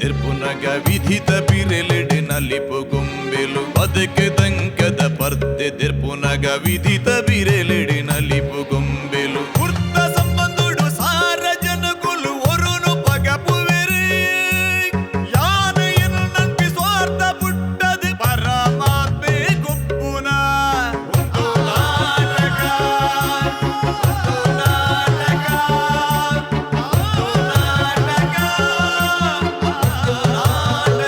ದೆರ್ಪುನಗ ವಿಧಿತ ಬಿರೆಲೆಡೆ ನಲಿಪು ಗೊಂಬೆಲು ಬದುಕು ದಂಕದ ಪರ್ದೆ ದೆರ್ಪುನಗ ವಿಧಿತ ಬಿರೆಲೆಡೆ ನಲಿಪು ಗೊಂಬೆಲು ಕುರ್ತ ಸಂಬಂಧುಡು ಸಾರ ಜನಕುಲು ಒರುನು ಪಗಪುವೆರು ಯಾನ ಎನ್ನು ಸ್ವಾರ್ಥ ಪುಟ್ಟದು ಪರಮಾತ್ಮೆ ಗುಪ್ಪುನ ಒಂದು ನಾಟಕ ಒಂದು ನಾಟಕ ಒಂದು ನಾಟಕ ಒಂದು ನಾಟಕ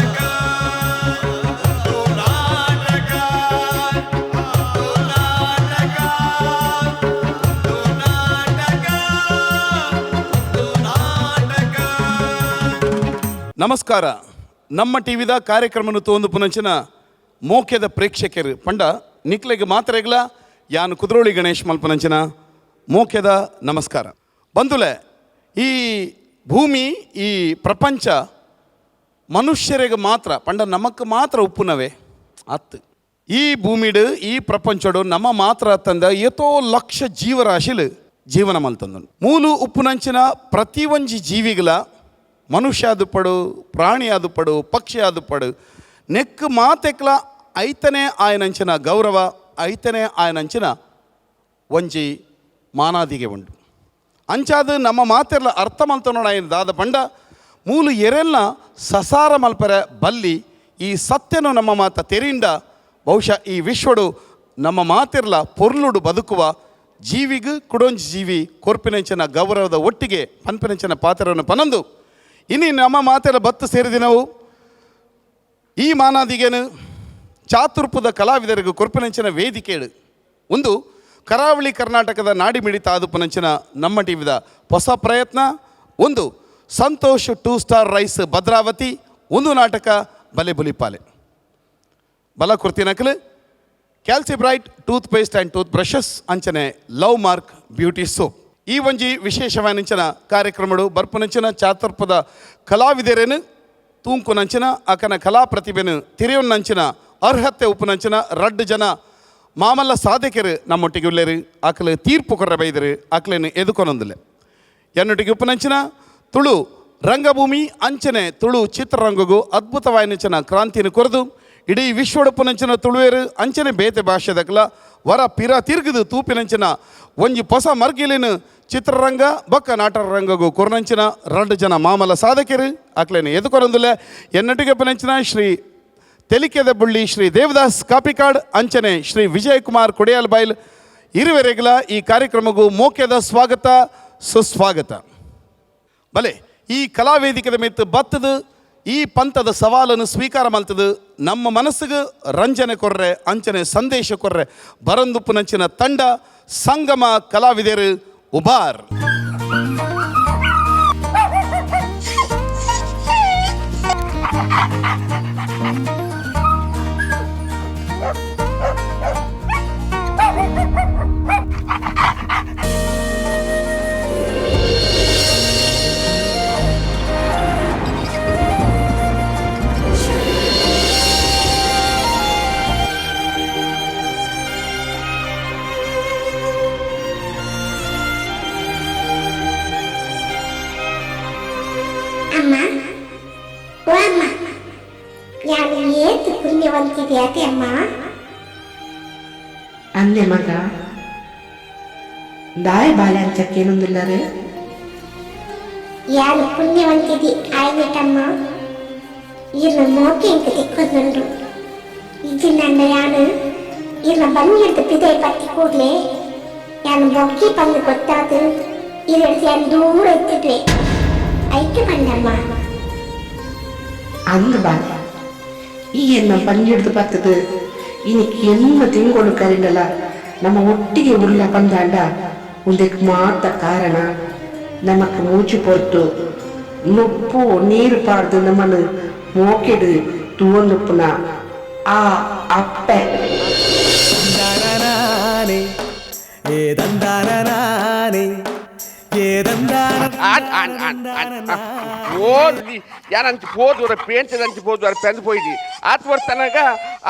ಒಂದು ನಾಟಕ ಒಂದು ನಾಟಕ ಒಂದು ನಾಟಕ ನಮಸ್ಕಾರ. ನಮ್ಮ ಟಿವಿದ ಕಾರ್ಯಕ್ರಮನು ತೋಂದು ಪುನಂಚಿನ ಮೋಕ್ಯದ ಪ್ರೇಕ್ಷಕರು ಪಂಡ ನಿಕ್ಲೆಗ್ ಮಾತ್ರೆಗ್ಲ ಯಾನ್ ಕುದ್ರೋಳಿ ಗಣೇಶ್ ಮಲ್ಪನಂಚಿನ ಮೋಕ್ಯದ ನಮಸ್ಕಾರ. ಬಂಧುಲೆ, ಈ ಭೂಮಿ ಈ ಪ್ರಪಂಚ ಮನುಷ್ಯರಿಗೆ ಮಾತ್ರ ಪಂಡ ನಮಕ್ ಮಾತ್ರ ಉಪ್ಪುನವೇ ಅತ್ತು. ಈ ಭೂಮಿಡು ಈ ಪ್ರಪಂಚಡು ನಮ್ಮ ಮಾತ್ರ ತಂದ ಏತೋ ಲಕ್ಷ ಜೀವರಾಶಿಲು ಜೀವನ ಮಲ್ತಂದನು. ಮೂಲು ಉಪ್ಪುನಂಚಿನ ಪ್ರತಿ ಒಂಜಿ ಜೀವಿಗಳ ಮನುಷ್ಯ ಆದುಪಡು, ಪ್ರಾಣಿ ಆದುಪಡು, ಪಕ್ಷಿ ಆದುಪಡು, ನೆಕ್ ಮಾತೆಕ್ಲ ಐತನೇ ಆಯನಂಚಿನ ಗೌರವ, ಐತನೇ ಆಯನಂಚಿನ ಒಂಜಿ ಮಾನಾದಿಗೆ ಉಂಡು. ಅಂಚಾದ ನಮ್ಮ ಮಾತೆರ್ಲ ಅರ್ಥ ಮಲ್ತನೋಡ ದಾದ ಪಂಡ ಮೂಲು ಎರೆಲ್ನ ಸಸಾರ ಮಲ್ಪರೆ ಬಲ್ಲಿ. ಈ ಸತ್ಯನು ನಮ್ಮ ಮಾತ ತೆರಿಂಡ ಬಹುಶಃ ಈ ವಿಶ್ವಡು ನಮ್ಮ ಮಾತಿರ್ಲ ಪೊರ್ಲುಡು ಬದುಕುವ ಜೀವಿಗು ಕುಡೊಂಜಿ ಜೀವಿ ಕೊರ್ಪಿನಂಚಿನ ಗೌರವದ ಒಟ್ಟಿಗೆ ಪನ್ಪಿನಂಚಿನ ಪಾತ್ರವನ್ನು ಪನಂದು ಇನಿ ನಮ್ಮ ಮಾತೆಲ್ಲ ಬತ್ತು ಸೇರಿದಿನವು. ಈ ಮಾನಾದಿಗೇನು ಚಾತುರ್ಪುದ ಕಲಾವಿದರಿಗೂ ಕೊರ್ಪಿನಂಚಿನ ವೇದಿಕೆಳು ಒಂದು ಕರಾವಳಿ ಕರ್ನಾಟಕದ ನಾಡಿಮಿಡಿತ ಆದುಪನಂಚಿನ ನಮ್ಮ ಟಿವಿದ ಹೊಸ ಪ್ರಯತ್ನ. ಒಂದು Santosh two star rice Bhadravati, ಒಂದು ನಾಟಕ ಬಲೆ ಬುಲಿಪಾಲೆ ಬಲ ಕುರ್ತಿ ನಕಲು ಕ್ಯಾಲ್ಸಿ bright tooth paste and tooth brushes ಅಂಚನೆ love mark beauty soap. ಈ ಒಂಜಿ ವಿಶೇಷವಾನಂಚಿನ ಕಾರ್ಯಕ್ರಮಡು ಬರ್ಪುನಂಚಿನ ಚಾತುರ್ಪದ ಕಲಾವಿದರೇನು ತೂಂಕುನಂಚಿನ ಅಕನ ಕಲಾ ಪ್ರತಿಭೆನು ತಿರಿಯೊನ್ನಂಚಿನ ಅರ್ಹತೆ ಉಪ್ಪುನಂಚಿನ ರಡ್ಡು ಜನ ಮಾಮಲ್ಲ ಸಾಧಕರು ನಮ್ಮೊಟ್ಟಿಗೆ ಉಲ್ಲೇರು. ಆಕಲು ತೀರ್ಪು ಕೊರ್ರ ಬೈದರು, ಆಕಲೇನು ಎದುಕೊನೊಂದಿಲ್ಲ. ಎನ್ನೊಟ್ಟಿಗೆ ಉಪ್ಪುನಂಚಿನ ತುಳು ರಂಗಭೂಮಿ ಅಂಚನೆ ತುಳು ಚಿತ್ರರಂಗಗೂ ಅದ್ಭುತವಾಯಿನಂಚಿನ ಕ್ರಾಂತಿಯನ್ನು ಕೊರೆದು ಇಡೀ ವಿಶ್ವಡಪ್ಪುನಂಚಿನ ತುಳುವೇರು ಅಂಚನೆ ಬೇತೆ ಭಾಷೆದಕ್ಲ ವರ ಪಿರ ತಿರುಗಿದು ತೂಪಿನಂಚಿನ ಒಂಜಿ ಹೊಸ ಮರ್ಗಿಲಿನ ಚಿತ್ರರಂಗ ಬೊಕ್ಕ ನಾಟಕರಂಗಗೂ ಕೊರ್ನಂಚಿನ ರಡ್ಡು ಜನ ಮಾಮಲ ಸಾಧಕರು ಆಕ್ಲೇನು ಎದುಕೊರಂದುಲೆ. ಎನ್ನಟಿಗೆ ಪನಂಚಿನ ಶ್ರೀ ತೆಲಿಕೆದ ಬುಳ್ಳಿ ಶ್ರೀ ದೇವದಾಸ್ ಕಾಪಿಕಾಡ್ ಅಂಚನೆ ಶ್ರೀ ವಿಜಯಕುಮಾರ್ ಕೊಡಿಯಾಲ್ ಬೈಲ್ ಇರುವರೆಗಲ ಈ ಕಾರ್ಯಕ್ರಮಕ್ಕೂ ಮೋಕ್ಯದ ಸ್ವಾಗತ ಸುಸ್ವಾಗತ. ಬಲೆ, ಈ ಕಲಾವೇದಿಕೆದ ಮಿತ್ತು ಬತ್ತದು ಈ ಪಂಥದ ಸವಾಲನ್ನು ಸ್ವೀಕಾರ ಮಲ್ತದು ನಮ್ಮ ಮನಸ್ಸಿಗೆ ರಂಜನೆ ಕೊರ್ರೆ ಅಂಚನೆ ಸಂದೇಶ ಕೊರ್ರೆ ಬರಂದುಪ್ಪುನಂಚಿನ ತಂಡ ಸಂಗಮ ಕಲಾವಿದರು ಉಬಾರ್. ಅಮ್ಮ, ಓ ಅಮ್ಮ, ಯಾನು ಏತ್ ಪುಣ್ಯವಂತಿದೆ ಅದೇ ಅಮ್ಮ. ಅಂದೆ ಮಗ, ದಾಯ ಬಾಲೆ ಅಂಚ ಕೇನೊಂದುಲ್ಲರೆ. ಯಾನು ಪುಣ್ಯವಂತಿದಿ ಆಯ್ನಿಟಮ್ಮ, ಇರ್ನ ಮೋಕೆ ಇಂಕ ತಿಕ್ಕೊಂದುಂಡು. ಇಜ್ಜಿ ನನ್ನ ಯಾನು ಇರ್ನ ಬನ್ನಿಡ್ದು ಪಿದೈ ಪತ್ತಿ ಕೂಡ್ಲೆ ಯಾನು ಬೊಕ್ಕಿ ಪಂದು ಗೊತ್ತಾದು ಇರೆಡ್ದು ಯಾನು ದೂರ ಎತ್ತಿದ್ವೆ ಐಕೆ ಪಂಡಮ್ಮ. ಅಂದ ಬಾಲೆ, ಈ ಎನ್ನ ಬಂಜಿಡ್ದು ಬತ್ತದು ಇನಿಕ್ ಎನ್ನ ತಿಂಗಳು ಕರಿಂಡಲ ನಮ್ಮ ಒಟ್ಟಿಗೆ ಉಲ್ಲ ಬಂದಾಂಡ ಉಂದೆಕ್ ಮಾತ ಕಾರಣ ನಮಕ್ ಮೂಚು ಪೊರ್ತು ನುಪ್ಪು ನೀರು ಪಾಡ್ದು ನಮ್ಮನ್ನು ಮೋಕೆಡು ತೂವೊಂದುಪ್ಪುನ ಆ ಅಪ್ಪೆ. ದಂದಾನನಾನೆ ಏ ದಂದಾನನಾನೆ ಏ ದಂದಾನ on on on on. ಓದಿ ಯಾರಂಚು ಪೋದುವರ ಪೇಂಟದಂಚು ಪೋದುವರ ಪೆಂದ್ ಪೋಯ್ದಿ ಆತ್ ವರ್ತನಾಗ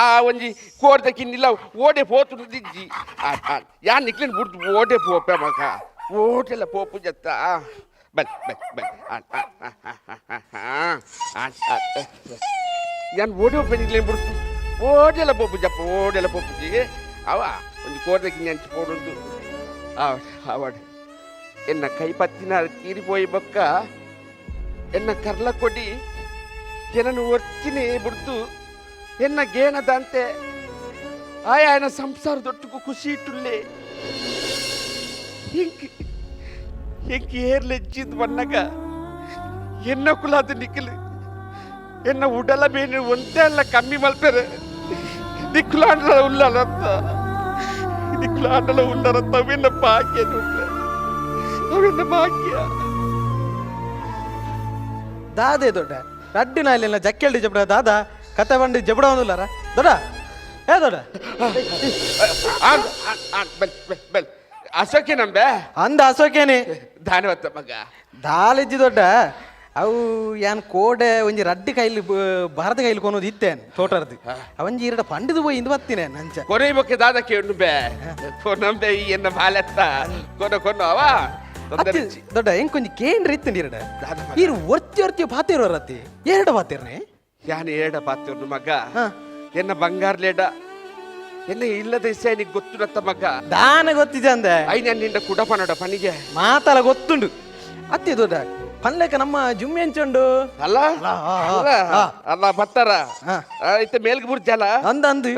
ಆ ಒಂಜಿ ಕೋರ್ದ ಕಿನ್ನಿಲ್ಲ ಓಡೆ ಪೋತು ದಿಜ್ಜಿ. ಆನ್ ಆನ್, ಯಾನ್ ನಿಕ್ಲಿನ್ ಬುಡ್ದು ಓಡೆ ಪೋಪೆ ಮಗ, ಓಟೆಲ್ಲ ಪೋಪು ಜತ್ತ. ಬಲ್ ಬಲ್ ಬಲ್. ಯಾನ್ ಓಡೋ ಪೆಂಜಿಲೆ ಬಿಡ್ತು ಓಡೆಲ್ಲ ಪೋಪು ಜಪ್ಪ ಓಡೆಲ್ಲ ಪೋಪುಜಿ ಅವ ಒಂಜಿ ಕೋರ್ದಕ್ಕೆ ಅಂಚಿ ಪೋಡುಂದು. ಆವಡ್ ಎನ್ನ ಕೈ ಪತ್ತಿನ ತೀರಿ ಪೋಯಿ ಬೊಕ್ಕ ಎನ್ನ ಕರ್ಲ ಕೊಡಿ ಜನನು ಒರ್ಚಿನಿ ಬಿಡ್ತು ಎನ್ನ ಗೇನದಂತೆ ಆಯನ ಸಂಸಾರ ದೊಟ್ಟುಕು ಖುಷಿ ಇಟ್ಟುಲ್ಲೆ. ಎಂಕ್ ಎಂಕ್ ಏರ್ಲೆಜ್ಜಿದ್ ಬನ್ನಗ ಎನ್ನ ಕುಲಾದ ನಿಖಲ್ ಎನ್ನ ಉಡಲ ಬೇನೆ ಒಂತೆ ಅಲ್ಲ ಕಮ್ಮಿ ಮಲ್ಪೆರೆ. ನಿಕ್ಕುಲಾಂಡಲ ಉಳ್ಳಾರತ್ತ, ನಿಕ್ಕುಲಾಂಡಲ ಉಳ್ಳಾರತ್ತ. ಅವೆನ್ನ ಭಾಗ್ಯ ನುಡ್ಲೆ, ಅವೆನ್ನ ಭಾಗ್ಯ. ದಾದೆ ದೊಡ್ಡ ರಡ್ಡು ನಾಯಿಲೆಲ್ಲ ಜಕ್ಕೆಲ್ಡಿ ಜಬಡ ದಾದಾ ಕತೆ ಬಂಡಿ ಜಬಡ ಒಂದುಲ್ಲಾರ ದೊಡ್ಡ? ಏ ದೊಡ್ಡ. ಆನ್ ಆನ್ on bell bell bell. ಅಶೋಕೆ ನಂಬೆ. ಅಂದ ಅಶೋಕೇನೆ. ದಾನವತ್ತ ಮಗ. ದಾಲೆಜ್ಜಿ ದೊಡ್ಡ, ಅವು ಯಾನ್ ಕೋಡೆ ಒಂಜಿ ರಡ್ಡು ಕೈಲಿ ಭಾರತ ಕೈಲಿ ಕೊನೋದು ಇತ್ತೇನು ತೋಟರ್ದು ಅವಂಜಿ ಇರಡ ಪಂಡದು ಪೋಯಿ ಇಂದು ಬತ್ತಿನೇ ನಂಚ. ಕೊನೆ ಬೊಕ್ಕೆ ದಾದ ಕೇಳು ಬೇ ಕೊನಂಬೆ ಈ ಎನ್ನ ಬಾಲೆತ್ತ ಕೊನ ಕೊನ ಅವ ತೊಂದರೆ ಅತ್ತಿ ಇಜ್ಜಿ. ದೊಡ್ಡ, ಹೆಂಗ್ ಕೊಂಚ ಕೇಂದ್ರ ಇತ್ತು ಇರಡ. ದಾದ ಮಗ. ಇರು ಒರ್ತಿ ಒರ್ತಿ ಪಾತಿರೋರತ್ತಿ ಎರಡು ಪಾತಿರ್ನೆ. ಯಾನ್ ಏಡ ಪಾತಿರ್ನು ಮಗ? ಹಾ. ಎನ್ನ ಬಂಗಾರ ಲೇಡ ಎನ್ನ ಇಲ್ಲದ ಇಸೆ ಗೊತ್ತುನತ್ತ ಮಗ. ದಾನ ಗೊತ್ತಿದೆ ಅಂದೆ. ಐನ ನಿಂಡ ಕುಡಪನೋಡ ಪನಿಗೆ. ಮಾತಲ ಗೊತ್ತುಂಡು ಅತ್ತಿ ದೊಡ್ಡ, ಪನ್ಲೆಕ ನಮ್ಮ ಜುಮ್ಮೆ ಎಂಚುಂಡು? ಅಲ್ಲ. ಅಲ್ಲ, ಆ, ಆ, ಅಲ್ಲ. ಆ. ಅಲ್ಲ ಬತ್ತಾರ. ಹಾ. ಇತ್ತ ಮೇಲ್ಗೆ ಬುರ್ಜಲ. ಅಂದ ಅಂದು.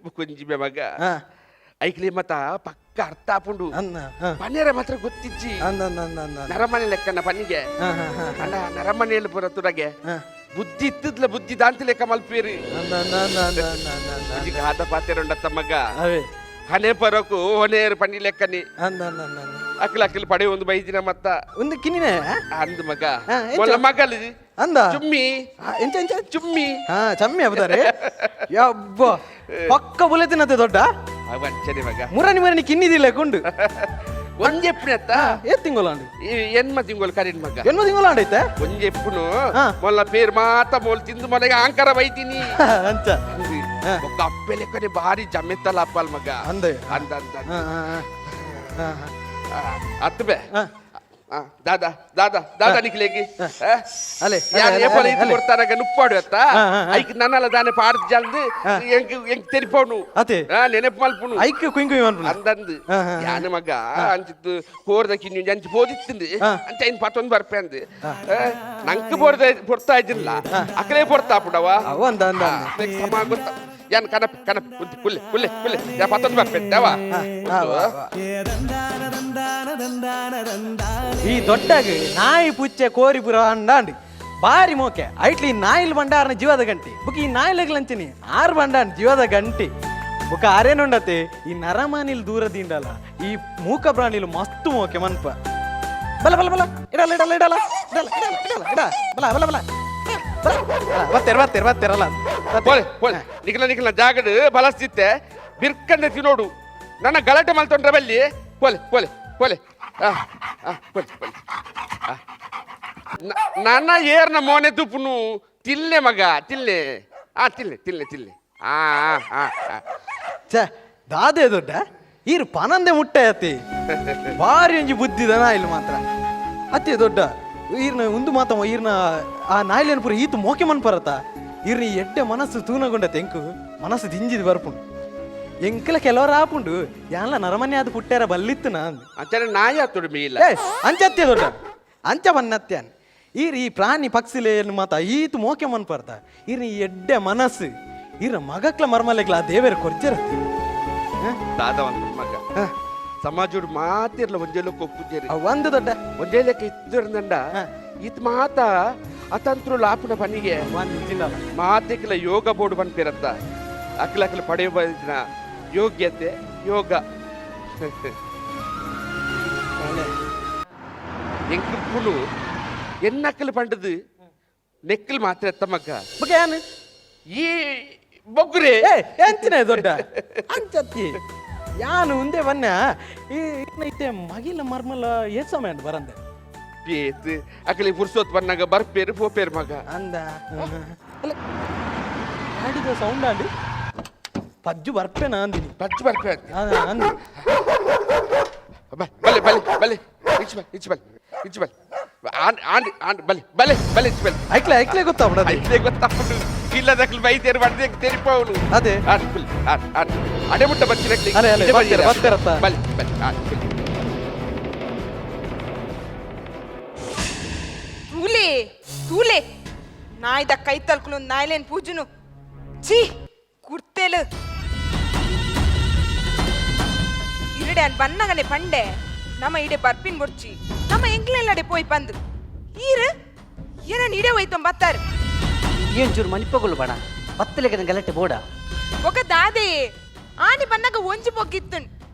ಕುಂಜಿಬೆ ಮಗ. ಹಾ. ಐಕ್ಲಿ ಮತ ಪಕ್ಕ ಅರ್ಥ ಆಪುಂಡು. ಅಂದ ಹಾ. ಪನೇರ ಮಾತ್ರ ಗೊತ್ತಿಜ್ಜಿ. ಅಂದ ಅಂದ ಅಂದ ಅಂದ ಅಂದ. ನರಮನೆ ಲೆಕ್ಕನ ಪನಿಗೆ. ಹಾ, ಹಾ, ಹಾ. ಅಲ್ಲ, ನರಮನೆಯಲ್ಲಿ ಪೂರ ತುರಗೆ ಹಾ. ಬುದ್ಧಿ ಇತ್ತದ್ಲ ಬುದ್ಧಿ ದಾಂತಿ ಲೆಕ್ಕ ಮಲ್ಪೇರಿ. ಅಂದ ಅಂದ ಅಂದ ಅಂದ ಅಂದ ಅಂದ ಅಂದ. ಒಂಜಿ ಘಾತ ಪಾತೆರುಂಡತ್ತ ಮಗ. ಅವೇ. ಹನೆ ಪರಕು ಹೊನೇರು ಪನಿ ಲೆಕ್ಕನಿ. ಅಂದ ಅಂದ ಅಂದ ಅಂದ. ಅಕ್ಲ ಅಕ್ಲ ಪಡೆ ಒಂದು ಬೈದಿನ ಮತ್ತ. ಒಂದು ಕಿನ್ನಿನೇ. ಅಂದ್ ಮಗ. ಹಾ, ಎಂಚ? ಮೊಲ್ಲ ಮಗಲು. ಅಂದ. ಚುಮ್ಮಿ. ಆ, ಎಂಚ ಎಂಚ? ಚುಮ್ಮಿ. ಹಾ, ಚಮ್ಮಿ ಹಬ್ಬದಾರೆ ಯಬ್ಬ ಪಕ್ಕ ಬುಲೆತಿನತೆ ದೊಡ್ಡ. ಅವಂಚನೆ ಮಗ. ಮುರನಿ ಮುರನಿ ಕಿನ್ನಿದಿಲ್ಲ ಕುಂಡು. ಒಂಜೆಪ್ಪುನತ್ತ. ಏ ತಿಂಗೊಲಾಂಡು? ಈ ಎನ್ಮ ತಿಂಗಳು ಕರಿನ್ ಮಗ. ಎನ್ಮ ತಿಂಗೊಲಾಂಡು ಐತೆ? ಒಂಜೆಪ್ಪುನು. ಹಾ. ಮೊಲ್ಲ ಪೇರ್ ಮಾತ ಮೋಲ್ ತಿಂದು ಮೊಲೆಗೆ ಆಂಕರ ಬೈತೀನಿ. ಅಂಚ ಹಾ. ಒಕ್ಕ ಅಪ್ಪೆ ಲೆಕ್ಕನೆ ಬಾರಿ ಜಮೆತ್ತಲ್ಲ ಅಪ್ಪಲ್ ಮಗ. ಅಂದೆ. ಅಂದ ಅಂದ ಅಂದ. ಹಾ, ಹಾ, ಹಾ, ಹಾ. ಆ, ಅತ್ತು ಬೇ. ಹಾ. ಆ, ದಾದಾ ದಾದಾ ದಾದಾ ನಿಕ್ಲೇಗಿ ಅಲೆ, ಯಾರು ಅಲೆ, ಏಪಲ ಅಲೆ, ಇದು ಅಲೆ. ಕೊಡ್ತಾರಾಗ ನುಪ್ಪಾಡು ಅತ್ತ. ಹಾ, ಹಾ, ಹಾ. ಐಕ್ ನನ್ನಲ್ಲ ದಾನೆ ಪಾಡ್ದು ಜಲ್ದು. ಹಾ. ಎಂಕ್ ಎಂಕ್ ತೆರಿಪೋನು. ಅತೆ. ಆ, ನೆನಪು ಮಲ್ಪುನು. ಐಕ್ ಕುಯ್ ಕುಯ್ ಮನ್ಪುನ. ಅಂದಂದು. ಹಾ, ಹಾ, ಹಾ. ಯಾನ ಮಗ ಅಂಚಿತ್ತು ಕೋರ್ದ ಕಿನ್ನು ಅಂಚಿ ಪೋದಿತ್ತಿಂದು. ಹಾ. ಅಂಚ ಐನ್ ಪತ್ತೊಂದು ಬರ್ಪೆ ಅಂದು. ನಂಕ್ ಪೊರ್ದ ಪೊರ್ತಾ ಇದ್ದಿಲ್ಲ, ಅಕಲೇ ಪೊರ್ತಾ ಪುಡವ. ಅವ ಅಂದ ಅಂದ ಅಂದ. ಸಮ ಗೊತ್ತ ಯಾನ್ ಕನಪ್ ಕನಪ್ ಕುಲ್ಲೆ ಕುಲ್ಲೆ ಕುಲ್ಲೆ ಯಾ ಪತ್ತೊಂದು ಬರ್ಪೆ ದೇವ. ಆ, ವಾ, ವಾ. ಈ ದೊಡ್ಡಗ್ ನಾಯಿ ಪುಚ್ಚೆ ಕೋರಿ ಪುರ ಅಂಡಾಂಡ್ ಬಾರಿ ಮೋಕೆ ಐಟ್ಲಿ. ನಾಯಿಲ್ ಬಂಡಾರನ ಜೀವದ ಗಂಟಿ ಬುಕ್ ಈ ನಾಯಿಲಗ್ಲಂಚಿನಿ ಆರು ಬಂಡಾನ್ ಜೀವದ ಗಂಟಿ ಬುಕ್ಕ ಆರೇನುಂಡತೆ. ಈ ನರಮಾನಿಲ್ ದೂರ ದಿಂಡಲ ಈ ಮೂಕ ಪ್ರಾಣಿಲು ಮಸ್ತ್ ಮೋಕೆ ಮನ್ಪ. ಬಲ ಬಲ ಬಲ, ಇಡಲ್ಲ ಇಡಲ್ಲ ಇಡಲ್ಲ ಇಡಲ್ಲ ಇಡಲ್ಲ ಇಡಲ್ಲ ಇಡ ಬಲ ಬಲ ಬಲ ಬಲ ಬಲ. ಬತ್ತೇರ್ ಬತ್ತೇರ್ ಬತ್ತೇರಲ್ಲ. ಪೋಲೆ ಪೋಲೆ, ನಿಖಲ ನಿಖಲ ಜಾಗಡ್ ಬಲಸ್ತಿತ್ತೆ ಬಿರ್ಕಂದೆ ತಿನ್ನೋಡು ನನ್ನ ಗಲಾಟೆ ಮಲ್ತೊಂಡ್ರೆ ಬಲ್ಲಿ. ಪೋಲೆ ಪೋಲೆ ಪೋಲೆ. ಆ, ಆ, ಪೋಲೆ ಪೋಲೆ. ಆ. ನನ್ನ ಏರ್ನ ಮೋನೆ ತುಪ್ಪುನು ತಿಲ್ಲೆ ಮಗ ತಿಲ್ಲೆ. ಆ ತಿಲ್ಲೆ ತಿಲ್ಲೆ ತಿಲ್ಲೆ. ಆ ಆ ಆ ಆ. ಛೇ, ದಾದೆ ದೊಡ್ಡ, ಈರು ಪನಂದೆ ಮುಟ್ಟೆ ಅತಿ ಬಾರಿ ಒಂಜಿ ಬುದ್ಧಿದ ನಾಯಿಲ್ ಮಾತ್ರ ಅತಿ ದೊಡ್ಡ. ಈರ್ನ ಉಂದು ಮಾತ ಈರ್ನ ಆ ನಾಯಿಲೇನು ಪೂರ ಈತು ಮೋಕೆ ಮನ್ ಪರತ. ಈರ್ನ ಈ ಎಡ್ಡೆ ಮನಸ್ಸು ತೂನಗೊಂಡ ತೆಂಕು ಮನಸ್ಸು ದಿಂಜಿದ್ ಬರ್ಪುಂಡು. ಎಂಕಲ ಕೆಲವರ ಆಪುಂಡು ಯಾನ್ಲ ನರಮನೆ ಅದು ಪುಟ್ಟಾರ ಬಲ್ಲಿತ್ತು ನಾನು. ಅಂಚನೆ ನಾಯಿ ಆತುಡು ಮೀಲ. ಏ ಅಂಚತ್ಯ ದೊಡ್ಡ, ಅಂಚ ಬನ್ನತ್ಯಾನ್. ಈರ್ ಈ ಪ್ರಾಣಿ ಪಕ್ಷಿಲೇನು ಮಾತ ಈತು ಮೋಕೆ ಮನ್ ಪರ್ತ. ಈರ್ನ ಈ ಎಡ್ಡೆ ಮನಸ್ಸು ಈರ್ನ ಮಗಕ್ಲ ಮರ್ಮಲೆಗ್ಲ ಆ ದೇವೇರ ಕೊರ್ಜರತ್ತಿ. ದಾದವಂತ ಮಗ, ಸಮಾಜೋಡು ಮಾತಿರ್ಲ ಒಂಜೆ ಲೊಕ್ಕ ಒಪ್ಪುಜೇರಿ. ಒಂದು ದೊಡ್ಡ. ಒಂಜೇ ಲೆಕ್ಕ ಇದ್ದಿರಂದ. ಹಾ. ಇತ್ ಮಾತ ಅತಂತ್ರು ಲಾಪುನ ಪನಿಗೆ. ಒಂದು ಜಿಲ್ಲಲ್ಲ. ಮಾತಿಕ್ಲ ಯೋಗ ಬೋರ್ಡ್ ಪನ್ಪಿರತ್ತ ಅಕ್ಲ ಅಕ್ಲ ಪಡೆಯುವ ಯೋಗ್ಯತೆ ಯೋಗ ಎಂಕುಪ್ಪುನು ಎನ್ನಕ್ಕಲು ಪಂಡದು ನೆಕ್ಕಲ್ ಮಾತ್ರ ಎತ್ತ ಮಗ್ಗ. ಬುಕ್ಕ ಯಾನ್ ಈ ಬೊಗ್ರೆ. ಏ ಎಂಚಿನ ದೊಡ್ಡ ಅಂಚತ್ತಿ ಯಾನು ಉಂದೆ ಬನ್ನ ಈ ಇತ್ತೆ ಮಗಿಲ ಮರ್ಮಲ ಏತ್ ಸಮಯ ಉಂಟು ಬರಂದೆ? ಪೇತ್ ಅಕಲಿ ಪುರ್ಸೋತ್ ಬನ್ನಾಗ ಬರ್ಪೇರು ಪೋಪೇರು ಮಗ. ಅಂದ ಅಲ್ಲ, ಗಾಡಿದ ಸೌಂಡ್ ಆಂಡಿ ಪಜ್ಜು ಬರ್ಪೇನಾ ಅಂದಿನಿ. ಪಚ್ಚು ಬರ್ಪೇ. ಅಂದಿ. ಬಲೆ ಬಲೆ ಬಲೆ, ಇಚ್ ಬಲೆ ಇಚ್ ಬಲೆ. ಇಂಚಿ ಬಲೆ ಆಂಡ್ ಆಂಡ್ ಆಂಡ್ ಬಲೆ ಬಲೆ ಬಲೆ ಇಂಚಿ ಬಲೆ. ಐಕ್ಲೆ ಐಕ್ಲೆ ಗೊತ್ತಾಪುಂಡು ಅದೇ. ಐಕ್ಲೆ ಗೊತ್ತಾಪುಂಡು ಇಲ್ಲದಕ್ಲು ಬೈದೇರು ಬಡ್ದೆ ತೆರಿಪಾವುನು. ಅದೇ. ಆಂಡ್ ಬಲೆ ಆಂಡ್ ಆಂಡ್ ಅಡೆ ಮುಟ್ಟ ಬಚ್ಚಿರಕ್ಲಿ. ಅಲೆ, ಅಲೆ, ಬರ್ತೀರ, ಬರ್ತೀರತ್ತ. ಬಲೆ ಬಲೆ ಆಂಡ್ ಬಲೆ. ತೂಲೆ ತೂಲೆ ನಾಯ್ದ ಕೈ ತಲ್ಕುಲು ನಾಯ್ಲೇನ್ ಪೂಜುನು ಛೀ ಕುರ್ತೆಲು ಇರಡೆ ಅನ್ ಬನ್ನಗನೆ ಪಂಡೆ ನಮ್ಮ ಇಡೆ ಬರ್ಪಿನ್ ಬೊರ್ಚಿ ನಮ್ಮ ಎಂಕ್ಲೆಲ್ಲಡೆ ಪೋಯ್ ಪಂದು ಈರು ಏನ ಇಡೆ ಹೋಯ್ತೊಂ ಬತ್ತಾರು. ಏನ್ ಮನಿಪಗಳು ಬಣ ಬತ್ತಲೆಗೆ ಗಲಾಟೆ ಬೋಡ. ಒಕ ದಾದೆ ಆನಿ ಬನ್ನಗ ಒಂಜಿ ಪೊಗ್ಗಿತ್ತುನ್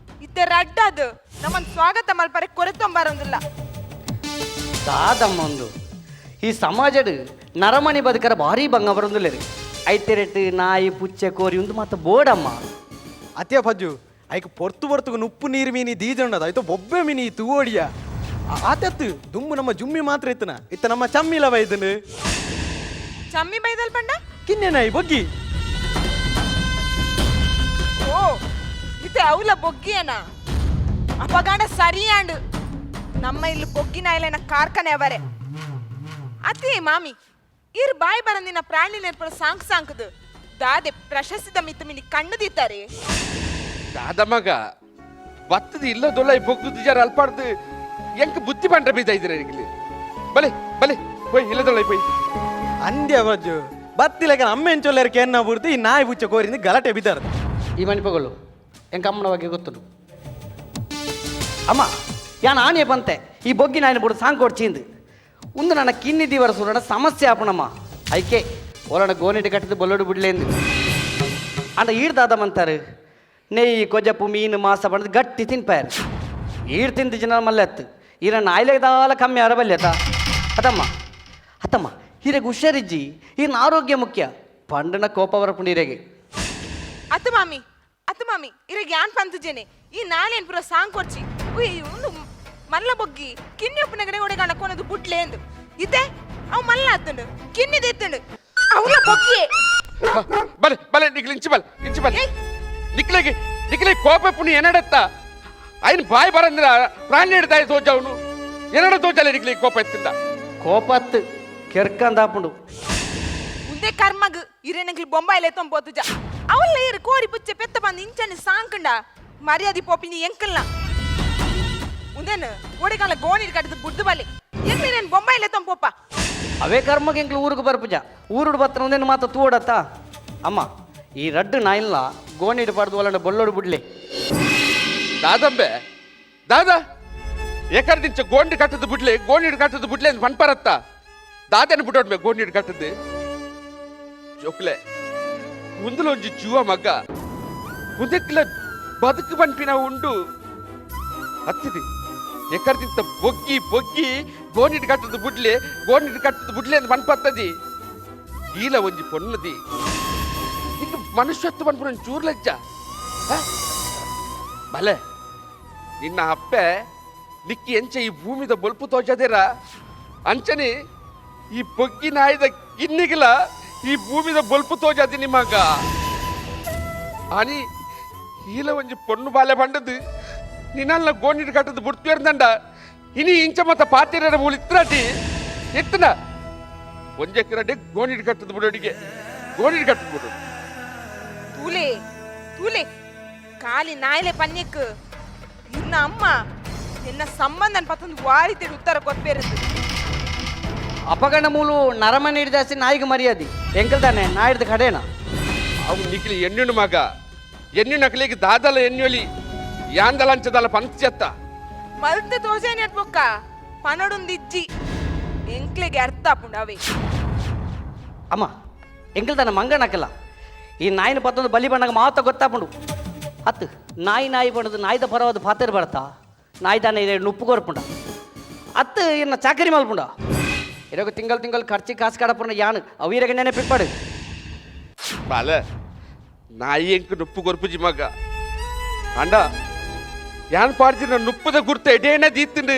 ಇತ್ತೆ ರಡ್ಡದು ನಮ್ಮನ್ ಸ್ವಾಗತ ಮಲ್ಪರೆ ಕೊರೆತೊಂಬಾರೊಂದಿಲ್ಲ. ದಾದಮ್ಮ ಒಂದು ಈ ಸಮಾಜಡ್ ನರಮಣಿ ಬದುಕರ ಭಾರಿ ಭಂಗ ಬರೊಂದುಲ್ಲೇರು ಐತೆರೆಟ್ ನಾಯಿ ಪುಚ್ಚೆ ಕೋರಿ ಒಂದು ಮಾತ ಬೋಡಮ್ಮ. ಅತ್ಯ ಪಜ್ಜು ಐಕ್ ಪೊರ್ತು ಪೊರ್ತುಗು ನುಪ್ಪು ನೀರು ಮೀನಿ ದೀಜುಂಡದ ಆಯ್ತು ಬೊಬ್ಬೆ ಮೀನಿ ತೂವೋಡಿಯ ಆತತ್ತು ದುಮ್ಮು ನಮ್ಮ ಜುಮ್ಮಿ ಮಾತ್ರ ಇತ್ತನ ಇತ್ತ ನಮ್ಮ ಚಮ್ಮಿಲ ಬೈದನು. ಚಮ್ಮಿ ಬೈದಲ್ ಪಂಡ? ಕಿನ್ನೆ ನಾಯಿ ಬೊಗ್ಗಿ. ಓ ಇತ್ತೆ ಅವಲ ಬೊಗ್ಗಿಯನ ಅಪಗಾಂಡ ಸರಿಯಾಂಡು ನಮ್ಮ ಇಲ್ಲಿ ಬೊಗ್ಗಿ ನಾಯಿಲೆನ ಕಾರ್ಖಾನೆ ಅವರೆ. ಅತಿ ಮಾಮಿ ಇರ್ ಬಾಯಿ ಬರಂದಿನ ಪ್ರಾಣಿ ನೆನಪು ಸಾಂಕ್ ಸಾಂಕದು ದಾದೆ ಪ್ರಶಸ್ತಿದ ಮಿತ್ತು ಮಿನಿ ಕಣ್ಣು ದೀತಾರೆ. ದಾದ ಮಗ ಬತ್ತದ ಇಲ್ಲದೊಲ್ಲ ಈ ಬೊಗ್ಗುದು ಜರ ಅಲ್ಪಾಡ್ದು ಎಂಕ್ ಬುದ್ಧಿ ಪಂಡ್ರ ಬೀಜ ಇದ್ದೀರ ಇಲ್ಲಿ ಬಲೆ ಬಲೆ ಪೋಯ್ ಇಲ್ಲದೊಲ್ಲ ಪೋಯ್. ಅಂದ್ಯ ಬಜ್ಜು ಬತ್ತಿಲಕ ಅಮ್ಮ ಎಂಚೊಲ್ಲರ ಕೆನ್ನ ಬುಡ್ದು ಈ ನಾಯಿ ಪುಚ್ಚೆ ಕೋರಿಂದ ಗಲಾಟೆ ಬಿದ್ದಾರ. ಈ ಮನಿಪಗಳು ಎಂಕ ಅಮ್ಮನ ಬಗ್ಗೆ ಗೊತ್ತುಂಡು ಅಮ್ಮ ಯಾನ್ ಆನೆ ಬಂತೆ ಈ ಬೊಗ್ಗಿ ನಾಯಿನ ಬುಡು ಸಾಂಗ್ ಕೊಡ್ಚಿಂದು ಒಂದು ನನ್ನ ಕಿನ್ನಿ ದಿವರ ಸುರಣ ಸಮಸ್ಯೆ ಆಪಣಮ್ಮ ಐಕೆ ಒಲಣ ಗೋನೆಟಿ ಕಟ್ಟಿದ್ದು ಬೊಲ್ಲೋಡು ಬಿಡ್ಲೇಂದು ಅಂಡ ಈರ್ದಾದಮ್ಮಂತಾರೆ ನೆಯ್ಯಿ ಕೊಜಪ್ಪು ಮೀನು ಮಾಸ ಬಣ್ಣದ ಗಟ್ಟಿ ತಿನ್ಪಾರು ಈರ್ ತಿಂದು ಜನ ಮಲ್ಲೆತ್ತು ಈರ ನಾಯ್ಲೆದಾಲ ಕಮ್ಮಿ ಅರ ಬಲ್ಯತ ಅತಮ್ಮ ಅತ್ತಮ್ಮ ಹೀರೆಗೆ ಹುಷಾರಿಜ್ಜಿ ಈರ್ನ ಆರೋಗ್ಯ ಮುಖ್ಯ ಪಂಡನ ಕೋಪ ಬರಪುಂಡು ಹೀರೆಗೆ. ಅತ್ತು ಮಾಮಿ ಅತ್ತು ಮಾಮಿ ಇರಗೆ ಯಾನ್ ಪಂತುಜೇನೆ ಈ ನಾಳೆನ್ ಪೂರ ಸಾಂಗ್ ಕೊಡ್ಚಿ ಉಯ್ ಒಂದು ಮಲ್ಲ ಬೊಗ್ಗಿ ಕಿನ್ನಿ ಒಪ್ಪನ ಗಡೆ ಒಡೆಗಾಣ ಕೊನದು ಬುಡ್ಲೆ ಎಂದು ಇತ್ತೆ ಅವು ಮಲ್ಲ ಆತುಂಡು ಕಿನ್ನಿ ದೇತ್ತುಂಡು ಅವಲ ಬೊಗ್ಗಿಯೇ. ಬಲೆ ಬಲೆ ನಿಕ್ಲಿ ಇಂಚಿ ಬಲೆ ಇಂಚಿ ಬಲೆ. ಏಯ್. ನಿಕ್ಲೆಗೆ ನಿಕ್ಲೆ ಕೋಪ ಪುಣಿ ಎನ್ನಡತ್ತ ఆయన ಬಾಯಿ ಬರಂದ್ರ ಪ್ರಾಣಿ ಹಿಡ್ದಾಯ ತೋಜವನು ಎನ್ನಡ ತೋಜಲ್ಲ ನಿಕ್ಲೆ ಕೋಪ ಎತ್ತಿಂದ. ಕೋಪತ್ತು ಕೆರ್ಕಂದಾಪುಂಡು. ಉಂದೆ ಕರ್ಮಗ್ ಇರೇನಂಗ್ಲಿ ಬೊಂಬಾಯಿಲೆ ತೊಂಬೋತುಜ ಅವಲ್ಲ ಇರು ಕೋರಿ ಪುಚ್ಚೆ ಪೆತ್ತ ಬಂದು ಇಂಚನೆ ಸಾಂಕಂಡ ಮರ್ಯಾದೆ ಪೋಪಿನಿ ಎಂಕಲ್ನ ಉಂದೇನು ಒಡೆಗಾಲ ಗೋಣಿರ್ ಕಟ್ಟದು ಬುಡ್ದು ಬಲೆ ಎಂಕ್ಲಿ నేను ಬೊಂಬಾಯಿಲೆ ತೊಂಪೋಪ. ಅವೇ ಕರ್ಮಕ್ಕೆ ಎಂಕ್ಲು ಊರಿಗೆ ಬರ್ಪುಜ ಊರುಡು ಬತ್ತನ ಒಂದೇನು ಮಾತ ತೂಡತ್ತ ಅಮ್ಮ ಈ ರಡ್ಡು ನಾಯಿಲ್ಲ ಗೋಣಿಡು ಪಾಡ್ದು ಒಲ್ಲಂಡ ಬೊಲ್ಲೋಡು ಬಿಡ್ಲಿ. ದಾದಂಬೆ ದಾದಾ ಏಕರ್ದಿಂಚ ಗೋಂಡಿ ಕಟ್ಟದು ಬಿಡ್ಲಿ ಗೋಣಿಡ್ ಕಟ್ಟದು ಬಿಡ್ಲಿ ಅಂತ ಪನ್ಪರತ್ತ ದಾದನ ಬಿಡೋಡ್ಮೆ ಗೋಣಿಡ್ ಕಟ್ಟದು ಜೋಕ್ಲೆ ಮುಂದಲೊಂಜಿ ಜೀವ ಮಗ್ಗ ಮುಂದಕ್ಲ ಬದುಕು ಬನ್ಪಿನ ಉಂಡು ಹತ್ತಿದಿ ಎಕರ್ದಿಂತ ಬೊಗ್ಗಿ ಬೊಗ್ಗಿ ಗೋಣಿಡ್ ಕಟ್ಟದು ಬಿಡ್ಲಿ ಗೋಣಿಡ್ ಕಟ್ಟದು ಬಿಡ್ಲಿ ಅಂತ ಪನ್ಪತ್ತದಿ ಈಲ ಒಂಜಿ ಪೊನ್ನದಿ ಈಗ ಮನುಷ್ಯತ್ವ ಪನ್ಪುನ ಚೂರು ಲಜ್ಜ ಹ? ಬಲೆ ನಿನ್ನ ಅಪ್ಪೆ ನಿಕ್ಕಿ ಎಂಚೆ ಈ ಭೂಮಿದ ಬೊಲ್ಪು ತೋಜದಿರ ಅಂಚನೆ ಈ ಬೊಗ್ಗಿ ನಾಯಿದ ಗಿನ್ನಿಗಿಲ ಈ ಭೂಮಿದ ಬೊಲ್ಪು ತೋಜಾದಿ ನಿಮಗ ಆನಿ ಈಲ ಒಂಜಿ ಪೊಣ್ಣು ಬಾಲೆ ಬಂಡದು ನಿನ್ನಲ್ಲ ಗೋಣಿಡ್ ಕಟ್ಟದು ಬುಡ್ತಿರ್ದಂಡ ಇನಿ ಇಂಚ ಮತ್ತ ಪಾತಿರ ಮೂಲ ಇತ್ರಾಟಿ ಎತ್ತನ ಒಂಜೆಕ್ಕರಡೆ ಗೋಣಿಡ್ ಕಟ್ಟದು ಬಿಡೋಡಿಗೆ ಗೋಣಿಡ್ ಕಟ್ಟದು ಬಿಡು. ತೂಲೆ ತೂಲೆ ಖಾಲಿ ನಾಯಿಲೆ ಪನ್ಯಕ್ ಇರ್ನ ಅಮ್ಮ ನಿನ್ನ ಸಂಬಂಧನ ಪತ್ತೊಂದು ವಾರಿತಿಡು ಉತ್ತರ ಕೊಪ್ಪೇರದು. ಅಪಗಣ ಮೂಲು ನರಮನೆ ಹಿಡ್ದು ಜಾಸ್ತಿ ನಾಯಿಗೆ ಮರ್ಯಾದೆ ಎಂಕಲ್ ತಾನೆ ನಾ ಹಿಡ್ದು ಕಡೇನ. ಅವು ನಿಕ್ಲಿ ಎಣ್ಣುನು ಮಗ ಎಣ್ಣು ನಕಲಿಗೆ ದಾದಲ ಎಣ್ಣೊಲಿ ಯಾಂದಲ ಅಂಚದಲ ಪಂಚತ್ತ. ಮಲ್ತೆ ತೋಜೇನೆ ಅಟ್ಬೊಕ್ಕ ಪನಡುಂದಿಜ್ಜಿ ಎಂಕ್ಲೆಗೆ ಅರ್ಥ ಆಪುಂಡು ಅವೇ. ಅಮ್ಮ ಎಂಕಲ್ ತಾನೆ ಮಂಗನಕಲ್ಲ ಈ ನಾಯಿನ ಪತ್ತೊಂದು ಬಲಿ ಬಣ್ಣಗ ಮಾತ ಗೊತ್ತಾಪುಂಡು ಅತ್ತು ನಾಯಿ ನಾಯಿ ಬಣ್ಣದು ನಾಯ್ದ ಪರವಾದ ಪಾತೆರ್ ಬರ್ತಾ ನಾಯಿ ತಾನೆ ಇದೆ ನುಪ್ಪು ಕೊರ್ಪುಂಡ ಅತ್ತು ಇನ್ನ ಚಾಕರಿ ಮಲ್ಪುಂಡ ಇರೋಗ ತಿಂಗಳು ತಿಂಗಳು ಖರ್ಚಿ ಕಾಸು ಕಡಪುಂಡ ಯಾನು ಅವೀರಗ ನೆನಪಿಪ್ಪಾಡು. ಬಾಲ ನಾಯಿ ಎಂಕ್ ನುಪ್ಪು ಕೊರ್ಪುಜಿ ಮಗ ಅಂಡ ಯಾನ್ ಪಾಡ್ದಿನ ನುಪ್ಪುದ ಗುರ್ತ ಎಡೇನ ದೀತಿಂಡು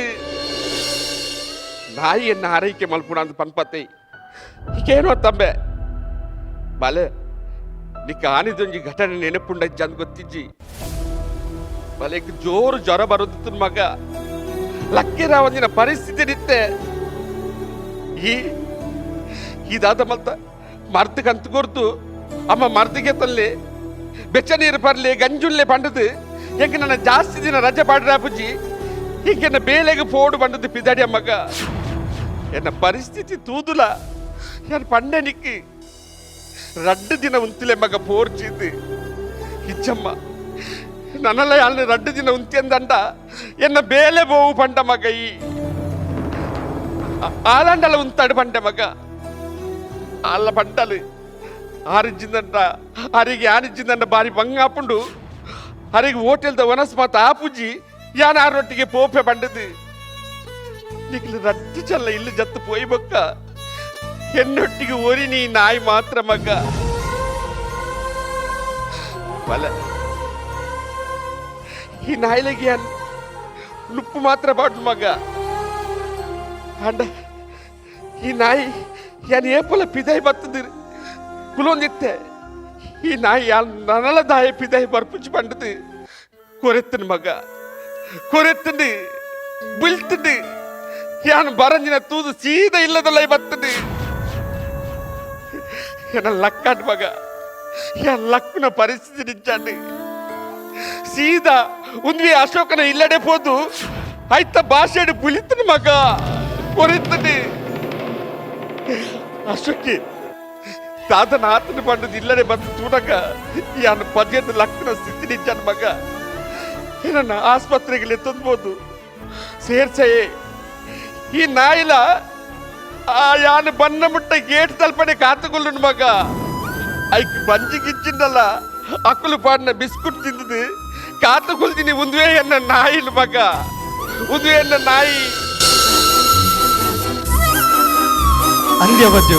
ನಾಯಿ ಎನ್ನ ಆರೈಕೆ ಮಲ್ಪುಣ ಅಂತ ಪನ್ಪತ್ತೈ ಈಗೇನೋ ತಂಬೆ ಬಾಲೆ ನಿಕ್ಕ ಆನಿದೊಂಜಿ ಘಟನೆ ನೆನಪುಂಡ ಅಂದ್ ಗೊತ್ತಿಜ್ಜಿ ಬಾಲೆ ಜೋರು ಜ್ವರ ಬರೋದಿತ್ತು ಮಗ. ಲಕ್ಕಿರಾವಂದಿನ ಪರಿಸ್ಥಿತಿ ನಿತ್ತೆ. ಈ ಈ ದಾದ ಮಲ್ತ ಮರ್ದಕ್ಕಂತ ಕೊರ್ದು ಅಮ್ಮ ಮರ್ದಿಗೆ ತಲ್ಲಿ ಬೆಚ್ಚ ನೀರು ಪರ್ಲಿ ಗಂಜುಲ್ಲೆ ಪಂಡದು ಎಂಕ ನನ್ನ ಜಾಸ್ತಿ ದಿನ ರಜೆ ಪಾಡ್ರಾಪುಜಿ ಹಿಂಗೆ ಬೇಲೆಗೆ ಫೋಡು ಬಂಡದು ಪಿದಾಡಿ ಅಮ್ಮಗ. ಎನ್ನ ಪರಿಸ್ಥಿತಿ ತೂದುಲ ಯಾರು ಪಂಡೆ ನಿಕ್ಕಿ ರಡ್ಡು ದಿನ ಉಂತಿಲೆ ಮಗ ಪೋರ್ಚಿದ್ದು ಇಚ್ಚಮ್ಮ ನನ್ನಲ್ಲ ಯಾಳು ರಡ್ಡು ದಿನ ಉಂತಿಯಂದಂಡ ಎನ್ನ ಬೇಲೆ ಬೋವು ಪಂಡ ಮಗ. ಈ ಆಲಂಡಲ ಉಂತಾಡು ಪಂಡೆ ಮಗ. ಆಲ ಪಂಡಲು ಆರಿಜ್ಜಿಂದಂಡ ಅರಿಗೆ ಆನಿಜ್ಜಿಂದಂಡ ಬಾರಿ ಬಂಗಾಪುಂಡು ಅರಿಗೆ ಹೋಟೆಲ್ದ ವನಸ್ಮಾತ ಆಪುಜಿ ಯಾನ ಆರೊಟ್ಟಿಗೆ ಪೋಪೆ ಬಂಡದು ನಿಕ್ಲು ರಡ್ಡು ಚಲ್ಲ ಇಲ್ಲಿ ಜತ್ತು ಪೋಯ್ ಬೊಕ್ಕ ಎನ್ನೊಟ್ಟಿಗೆ ಒರಿ ನೀ ನಾಯಿ ಮಾತ್ರ ಮಗ. ಬಲ ಈ ನಾಯಿಲೆಗೆ ನುಪ್ಪು ಮಾತ್ರ ಬಾಟು ಮಗ. ಅಂಡ ಈ ನಾಯಿ ಯಾನ್ ಏಪಲ ಪಿದೈ ಬತ್ತದಿರು ಕುಲೊಂದಿತ್ತೆ. ಈ ನಾಯಿ ಯಾನ್ ನನಲ ದಾಯ ಪಿದೈ ಬರ್ಪುಚಿ ಬಂಡದು ಕೊರೆತ್ತನ ಮಗ, ಕೊರೆತ್ತಂಡು ಬುಲ್ತಂಡು ಯಾನ್ ಬರಂಜಿನ ತೂದು ಸೀದ ಇಲ್ಲದಲ್ಲ ಬತ್ತದು. ಎನ್ನ ಲಕ್ಕಾಟ್ ಮಗ, ಯಾನ್ ಲಕ್ಕುನ ಪರಿಸ್ಥಿತಿ ನಿಂಚಾಂಡು ಸೀದಾ ಉಂದ್ವಿ ಅಶೋಕನ ಇಲ್ಲಡೆ ಪೋದು ಐತ ಭಾಷೆಡು ಬುಲಿತನ ಮಗ ಕೊರೆತ್ತಂಡು. ಅಶೋಕಿ ತಾತನ ಆತನ ಪಂಡದು ಇಲ್ಲಡೆ ಬಂದು ತೂಡಕ ಯಾನ್ ಪದ್ಯದ ಲಕ್ಕನ ಸ್ಥಿತಿ ನಿಂಚಾನ ಮಗ. ಏನನ್ನ ಆಸ್ಪತ್ರೆಗೆ ಎತ್ತೊಂದ್ಬೋದು ಸೇರ್ಸೆಯೇ ಈ ನಾಯಿಲ ಆ ಯಾನು ಬನ್ನ ಮುಟ್ಟ ಗೇಟ್ ತಲ್ಪಡೆ ಕಾತುಕೊಳ್ಳುಂಡು ಮಗ. ಐಕ್ ಬಂಜಿ ಗಿಚ್ಚಿಂದಲ್ಲ ಅಕ್ಕಲು ಪಾಡಿನ ಬಿಸ್ಕುಟ್ ತಿಂದದು ಕಾತುಕೊಳ್ತೀನಿ ಉಂದುವೆ ಎನ್ನ ನಾಯಿಲು ಮಗ, ಉಂದುವೆ ಎನ್ನ ನಾಯಿ. ಅಂದ್ಯ ಬಜ್ಜು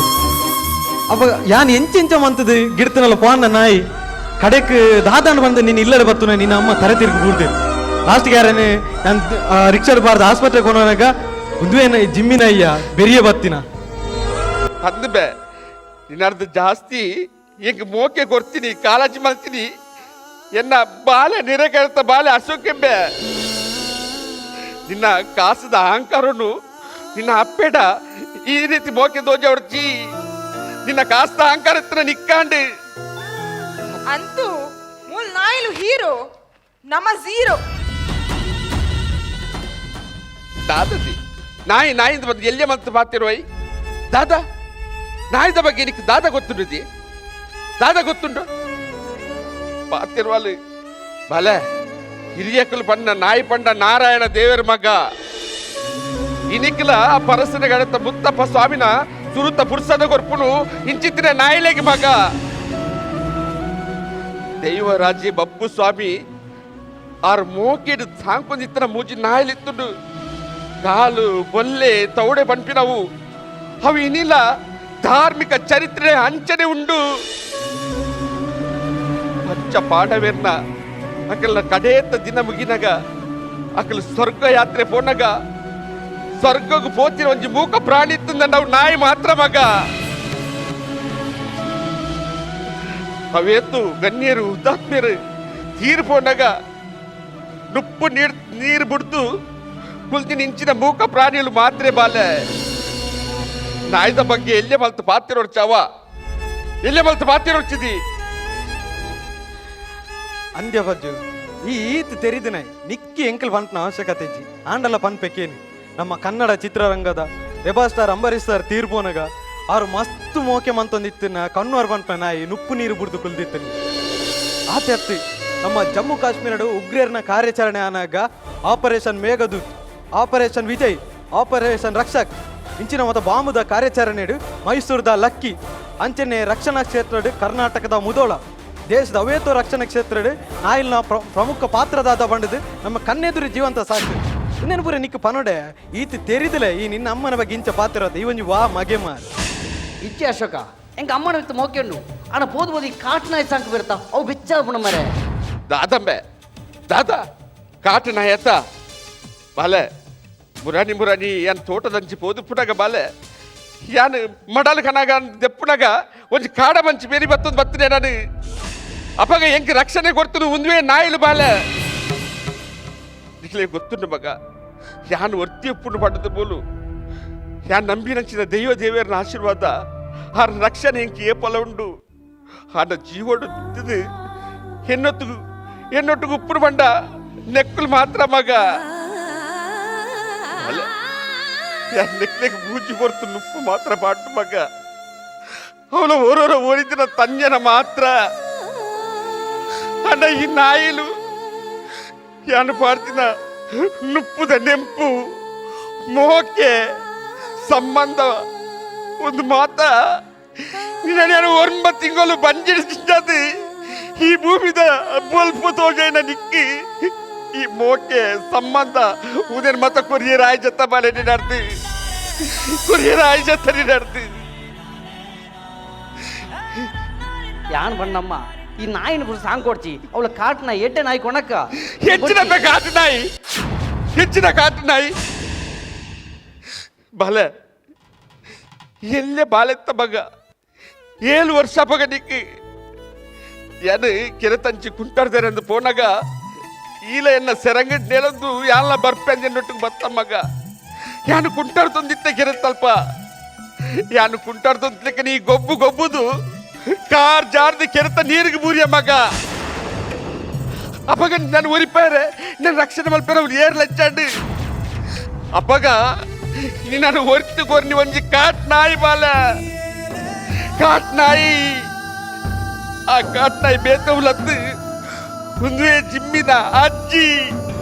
ಅಪ್ಪ ಯಾನ್ ಎಂಚೆಂಚ ಮಂತದು ಗಿಡ್ತನಲ್ಲ ಪಾನ್ನ ನಾಯಿ ಕಡೆಕ್ ದಾದಾಂಡ್ ಬಂದು ನೀನು ಇಲ್ಲಡೆ ಬತ್ತುನ ನಿನ್ನ ಅಮ್ಮ ತರೆ ತಿರುಗಿ ಕೂಡ್ದೆ. ಲಾಸ್ಟ್ಗೆ ಯಾರೇನೆ ನಾನು ರಿಕ್ಷಾಡ್ ಬಾರ್ದು ಆಸ್ಪತ್ರೆಗೆ ಕೊನೋನಾಗ ಉಂದುವೆ ಜಿಮ್ಮಿನ ಅಯ್ಯ ಬೆರಿಯ ಬತ್ತಿನ ಅಂದ ಬೇ ನಿನ್ನರ್ಧ ಜಾಸ್ತಿ ಈಗ ಮೋಕೆ ಕೊಡ್ತೀನಿ ಕಾಳಜಿ ಮಾಡ್ತೀನಿ ಎನ್ನ ಬಾಲೆ ನಿರಕರ್ತ ಬಾಲೆ ಅಶೋಕೆಂಬೆ. ನಿನ್ನ ಕಾಸದ ಅಹಂಕಾರನು ನಿನ್ನ ಅಪ್ಪೇಡ ಈ ರೀತಿ ಮೋಕೆ ದೋಜ ಹೊಡ್ಚಿ ನಿನ್ನ ಕಾಸದ ಅಹಂಕಾರ ಹತ್ರ ನಿಕ್ಕಾಂಡು. ಅಂತೂ ಮೂಲ್ ನಾಯಿಲು ಹೀರೋ ನಮ ಝೀರೋ. ದಾದದಿ ನಾಯಿ ನಾಯಿಂದ ಬಂದು ಎಲ್ಲಿಯ ಮಂತ್ ಪಾತಿರುವೈ ದಾದಾ ನಾಯಿದ ಬಗ್ಗೆ ನಿಕ್ ದಾದ ಗೊತ್ತುಂಡುದಿ ದಾದ ಗೊತ್ತುಂಡು ಪಾತಿರುವಲ್ಲಿ ಬಲೆ ಹಿರಿಯಕಲು ಪಂಡ ನಾಯಿ ಪಂಡ ನಾರಾಯಣ ದೇವರ ಮಗ ಇನಿಕ್ಲ ಪರಸನ ಗಡತ ಮುತ್ತಪ್ಪ ಸ್ವಾಮಿನ ಸುರುತ ಪುರ್ಸದ ಕೊರ್ಪುನು ಇಂಚಿತ್ತಿನ ನಾಯಿಲೆಗೆ ಮಗ. ದೈವರಾಜಿ ಬಬ್ಬು ಸ್ವಾಮಿ ಆರ್ ಮೋಕೆಡು ಸಾಂಕೊಂದಿತ್ತನ ಮೂಜಿ ನಾಯಿಲಿತ್ತುಂಡು ಕಾಲು ಬೊಲ್ಲೆ ತೌಡೆ ಪಂಪಿನವು ಅವು ಇನಿಲ ಧಾರ್ಮಿಕ ಚರಿತ್ರೆ ಅಂಚನೆ ಉಂಡು. ಪಂಚ ಪಾಂಡವೆರ್ನ ಅಕಲ್ನ ಕಡೇತ ದಿನ ಮುಗಿನಗ ಅಕಲ್ ಸ್ವರ್ಗ ಯಾತ್ರೆ ಪೋನಗ ಸ್ವರ್ಗಕ್ಕೆ ಪೋತಿನ ಒಂಜಿ ಮೂಕ ಪ್ರಾಣಿ ಇತ್ತಂದ ನಾವು ನಾಯಿ ಮಾತ್ರ ಮಗ. ಅವೇತು ಗಣ್ಯರು ಹುತಾತ್ಮ್ಯರು ತೀರ್ ಪೋನಗ ನುಪ್ಪು ನೀರ್ ನೀರು ಬಿಡ್ದು ಕುಲ್ತಿನ ಇಂಚಿನ ಮೂಕ ಪ್ರಾಣಿಗಳು ಮಾತ್ರೆ ಬಾಲೆ. ನಾಯ್ದ ಬಗ್ಗೆ ಎಲ್ಲೇ ಮಲ್ತು ಪಾತಿರೋಡ್ ಚಾವ ಎಲ್ಲೇ ಮಲ್ತು ಪಾತಿರೋಡ್ಚಿದಿ ಅಂದ್ಯ ಬಜ್ಜು ಈ ಈತ್ ತೆರಿದಿನ ನಿಕ್ಕಿ ಎಂಕಲ್ ಪಂಪ್ನ ಅವಶ್ಯಕತೆ ಇಜ್ಜಿ ಆಂಡಲ ಪನ್ಪೆಕೇನಿ. ನಮ್ಮ ಕನ್ನಡ ಚಿತ್ರರಂಗದ ರೆಬಾ ಸ್ಟಾರ್ ಅಂಬರೀಶ್ ಸರ್ ತೀರ್ಪೋನಗ ಆರು ಮಸ್ತ್ ಮೋಕೆ ಮಂತೊಂದಿತ್ತಿನ ಕಣ್ಣುವರ್ ಪನ್ಪ ನಾಯಿ ನುಪ್ಪು ನೀರು ಬುಡ್ದು ಕುಲ್ದಿತ್ತನಿ. ಆತೆ ಅತ್ತಿ ನಮ್ಮ ಜಮ್ಮು ಕಾಶ್ಮೀರಡು ಉಗ್ರರ್ನ ಕಾರ್ಯಾಚರಣೆ ಆನಾಗ operation Meghdoot, operation Vijay, operation Rakshak ಇಂಚಿನ ಮತ ಬಾಂಬುದ ಕಾರ್ಯಾಚರಣೆಡು ಮೈಸೂರದ ಲಕ್ಕಿ ಅಂಚನೆ ರಕ್ಷಣಾ ಕ್ಷೇತ್ರಡು ಕರ್ನಾಟಕದ ಮುದೋಳ ದೇಶದ ಅವೇತೋ ರಕ್ಷಣಾ ಕ್ಷೇತ್ರಡು ನಾಯಿಲ್ನ ಪ್ರಮುಖ ಪಾತ್ರದಾದ ಬಂಡದು ನಮ್ಮ ಕಣ್ಣೆದುರು ಜೀವಂತ ಸಾಕ್ಷಿ. ಇನ್ನೇನು ಪೂರ ನಿಕ್ಕ ಪನೋಡೆ ಈತ ತೆರಿದಲೆ ಈ ನಿನ್ನ ಅಮ್ಮನ ಬಗ್ಗೆ ಇಂಚ ಪಾತ್ರ ಈ ಒಂಜಿ ವಾ ಮಗೆ ಮಾರ್ ಇಚ್ಚೆ ಅಶೋಕ ಎಂಕ ಅಮ್ಮನ ವಿತ್ತು ಮೋಕೆಂಡು ಅಣ್ಣ ಪೋದು ಪೋದು ಈ ಕಾಟು ನಾಯಿ ಸಾಂಕ್ ಬಿರ್ತಾ ಅವು ಬೆಚ್ಚ ಮರೆ. ದಾದಂಬೆ ದಾದಾ ಕಾಟು ನಾಯಿ ಅತ್ತ ಬಾಲೆ ಮುರಾನಿ ಮುರಾನಿ ಯಾನ್ ತೋಟದಂಚಿ ಪೋದು ಪುಟಗ ಬಾಲೆ ಯಾನ್ ಮಡಲ್ ಕನಗ ದೆಪ್ಪುನಗ ಒಂಜಿ ಕಾಡ ಮಂಚಿ ಬೇರಿ ಬತ್ತೊಂದು ಬತ್ತನೆ ನಾನು ಅಪಗ ಎಂಕ್ ರಕ್ಷಣೆ ಕೊಡ್ತನು ಉಂದುವೆ ನಾಯಿಲು ಬಾಲೆ. ನಿಕ್ಲೆ ಗೊತ್ತುಂಡು ಮಗ ಯಾನ್ ಒರ್ತಿಯಪ್ಪುಂಡು ಪಂಡದ ಬೋಲು ಯಾನ್ ನಂಬಿನಂಚಿನ ದೈವ ದೇವರನ ಆಶೀರ್ವಾದ ಆರ್ ರಕ್ಷಣೆ ಎಂಕ್ ಏಪಲ ಉಂಡು ಆಂಡ ಜೀವಡು ಎನ್ನೊತ್ತುಗು ಎನ್ನೊಟ್ಟುಗು ಉಪ್ಪುಡು ಬಂಡ ನೆಕ್ಕುಲು ಮಾತ್ರ ಮಗ ನೆಕ್ಲೆಗ್ ಬೂಜಿ ಹೊರ್ತು ನುಪ್ಪು ಮಾತ್ರ ಬಾಟು ಮಗ ಅವಳ ಓರೋರ ಓರಿದಿನ ತಂಜನ ಮಾತ್ರ ಅಂಡ ಈ ನಾಯಿಲು ಯಾನು ಪಾಡ್ತಿನ ನುಪ್ಪುದ ನೆಂಪು ಮೋಕೆ ಸಂಬಂಧ ಒಂದು ಮಾತ ನಿನ್ನ ಒಂಬ ತಿಂಗಳು ಬಂಜಿಡಿಸಿದ್ದು ಈ ಭೂಮಿದ ಬೊಲ್ಪು ತೋಜೈನ ನಿಕ್ಕಿ ಈ ಮೋಕೆ ಸಂಬಂಧ ಉದನ್ ಮತ ಕೊರಿಯರ್ ಆಯ್ ಜತ್ತ ಬಾಲೆ ನಡ್ದು ಕೊರಿಯರ್ ಆಯ್ ಜತ್ತ ನಡ್ದು ಯಾನ್ ಬಣ್ಣಮ್ಮ ಈ ನಾಯಿನ ಪುರ ಸಾಂಗ್ ಕೊಡ್ಚಿ ಅವಳ ಕಾಟ್ ನಾಯಿ ಎಡ್ಡೆ ನಾಯಿ ಕೊಣಕ್ಕ ಹೆಚ್ಚಿನ ಕಾಟು ನಾಯಿ ಹೆಚ್ಚಿನ ಕಾಟು ನಾಯಿ ಬಾಲೆ ಎಲ್ಲೆ ಬಾಲೆತ್ತ ಮಗ 7 ವರ್ಷ ಮಗ ನಿಕ್ಕಿ ಯಾನು ಕೆರೆ ತಂಚಿ ಕುಂಟಾಡ್ದಾರೆ ಪೋನಾಗ ಈಲ ಎನ್ನ ಸೆರಂಗಡ್ ನೇಲೊಂದು ಯಾಲ ಬರ್ಪೆಂಜನ್ನೊಟ್ಟಿಗೆ ಬತ್ತ ಮಗ ಯಾನು ಕುಂಟಾಡ್ತೊಂದಿತ್ತೆ ಕೆರೆ ತಲ್ಪ ಯಾನು ಕುಂಟಾಡ್ತೊಂದ್ಲಿಕ್ಕೆ ನೀ ಗೊಬ್ಬು ಗೊಬ್ಬುದು ಕಾರ್ ಜಾರ್ದು ಕೆರೆತ ನೀರಿಗೆ ಬೂರಿಯ ಮಗ ಅಪ್ಪಗ ನಾನು ಒರಿಪಾರೆ ನಾನು ರಕ್ಷಣೆ ಮಲ್ಪೇರೆ ಅವ್ರು ಏರ್ ಲಚ್ಚಾಂಡು ಅಪ್ಪಗ ನೀನು ಒರ್ತು ಕೊರ್ನಿ ಒಂಜಿ ಕಾಟ್ ನಾಯಿ ಬಾಲ ಕಾಟ್ ನಾಯಿ ಆ ಕಾಟ್ ನಾಯಿ ಬೇತವುಲತ್ತು ಒಂದುವೇ ಜಿಮ್ಮಿನ ಅಜ್ಜಿ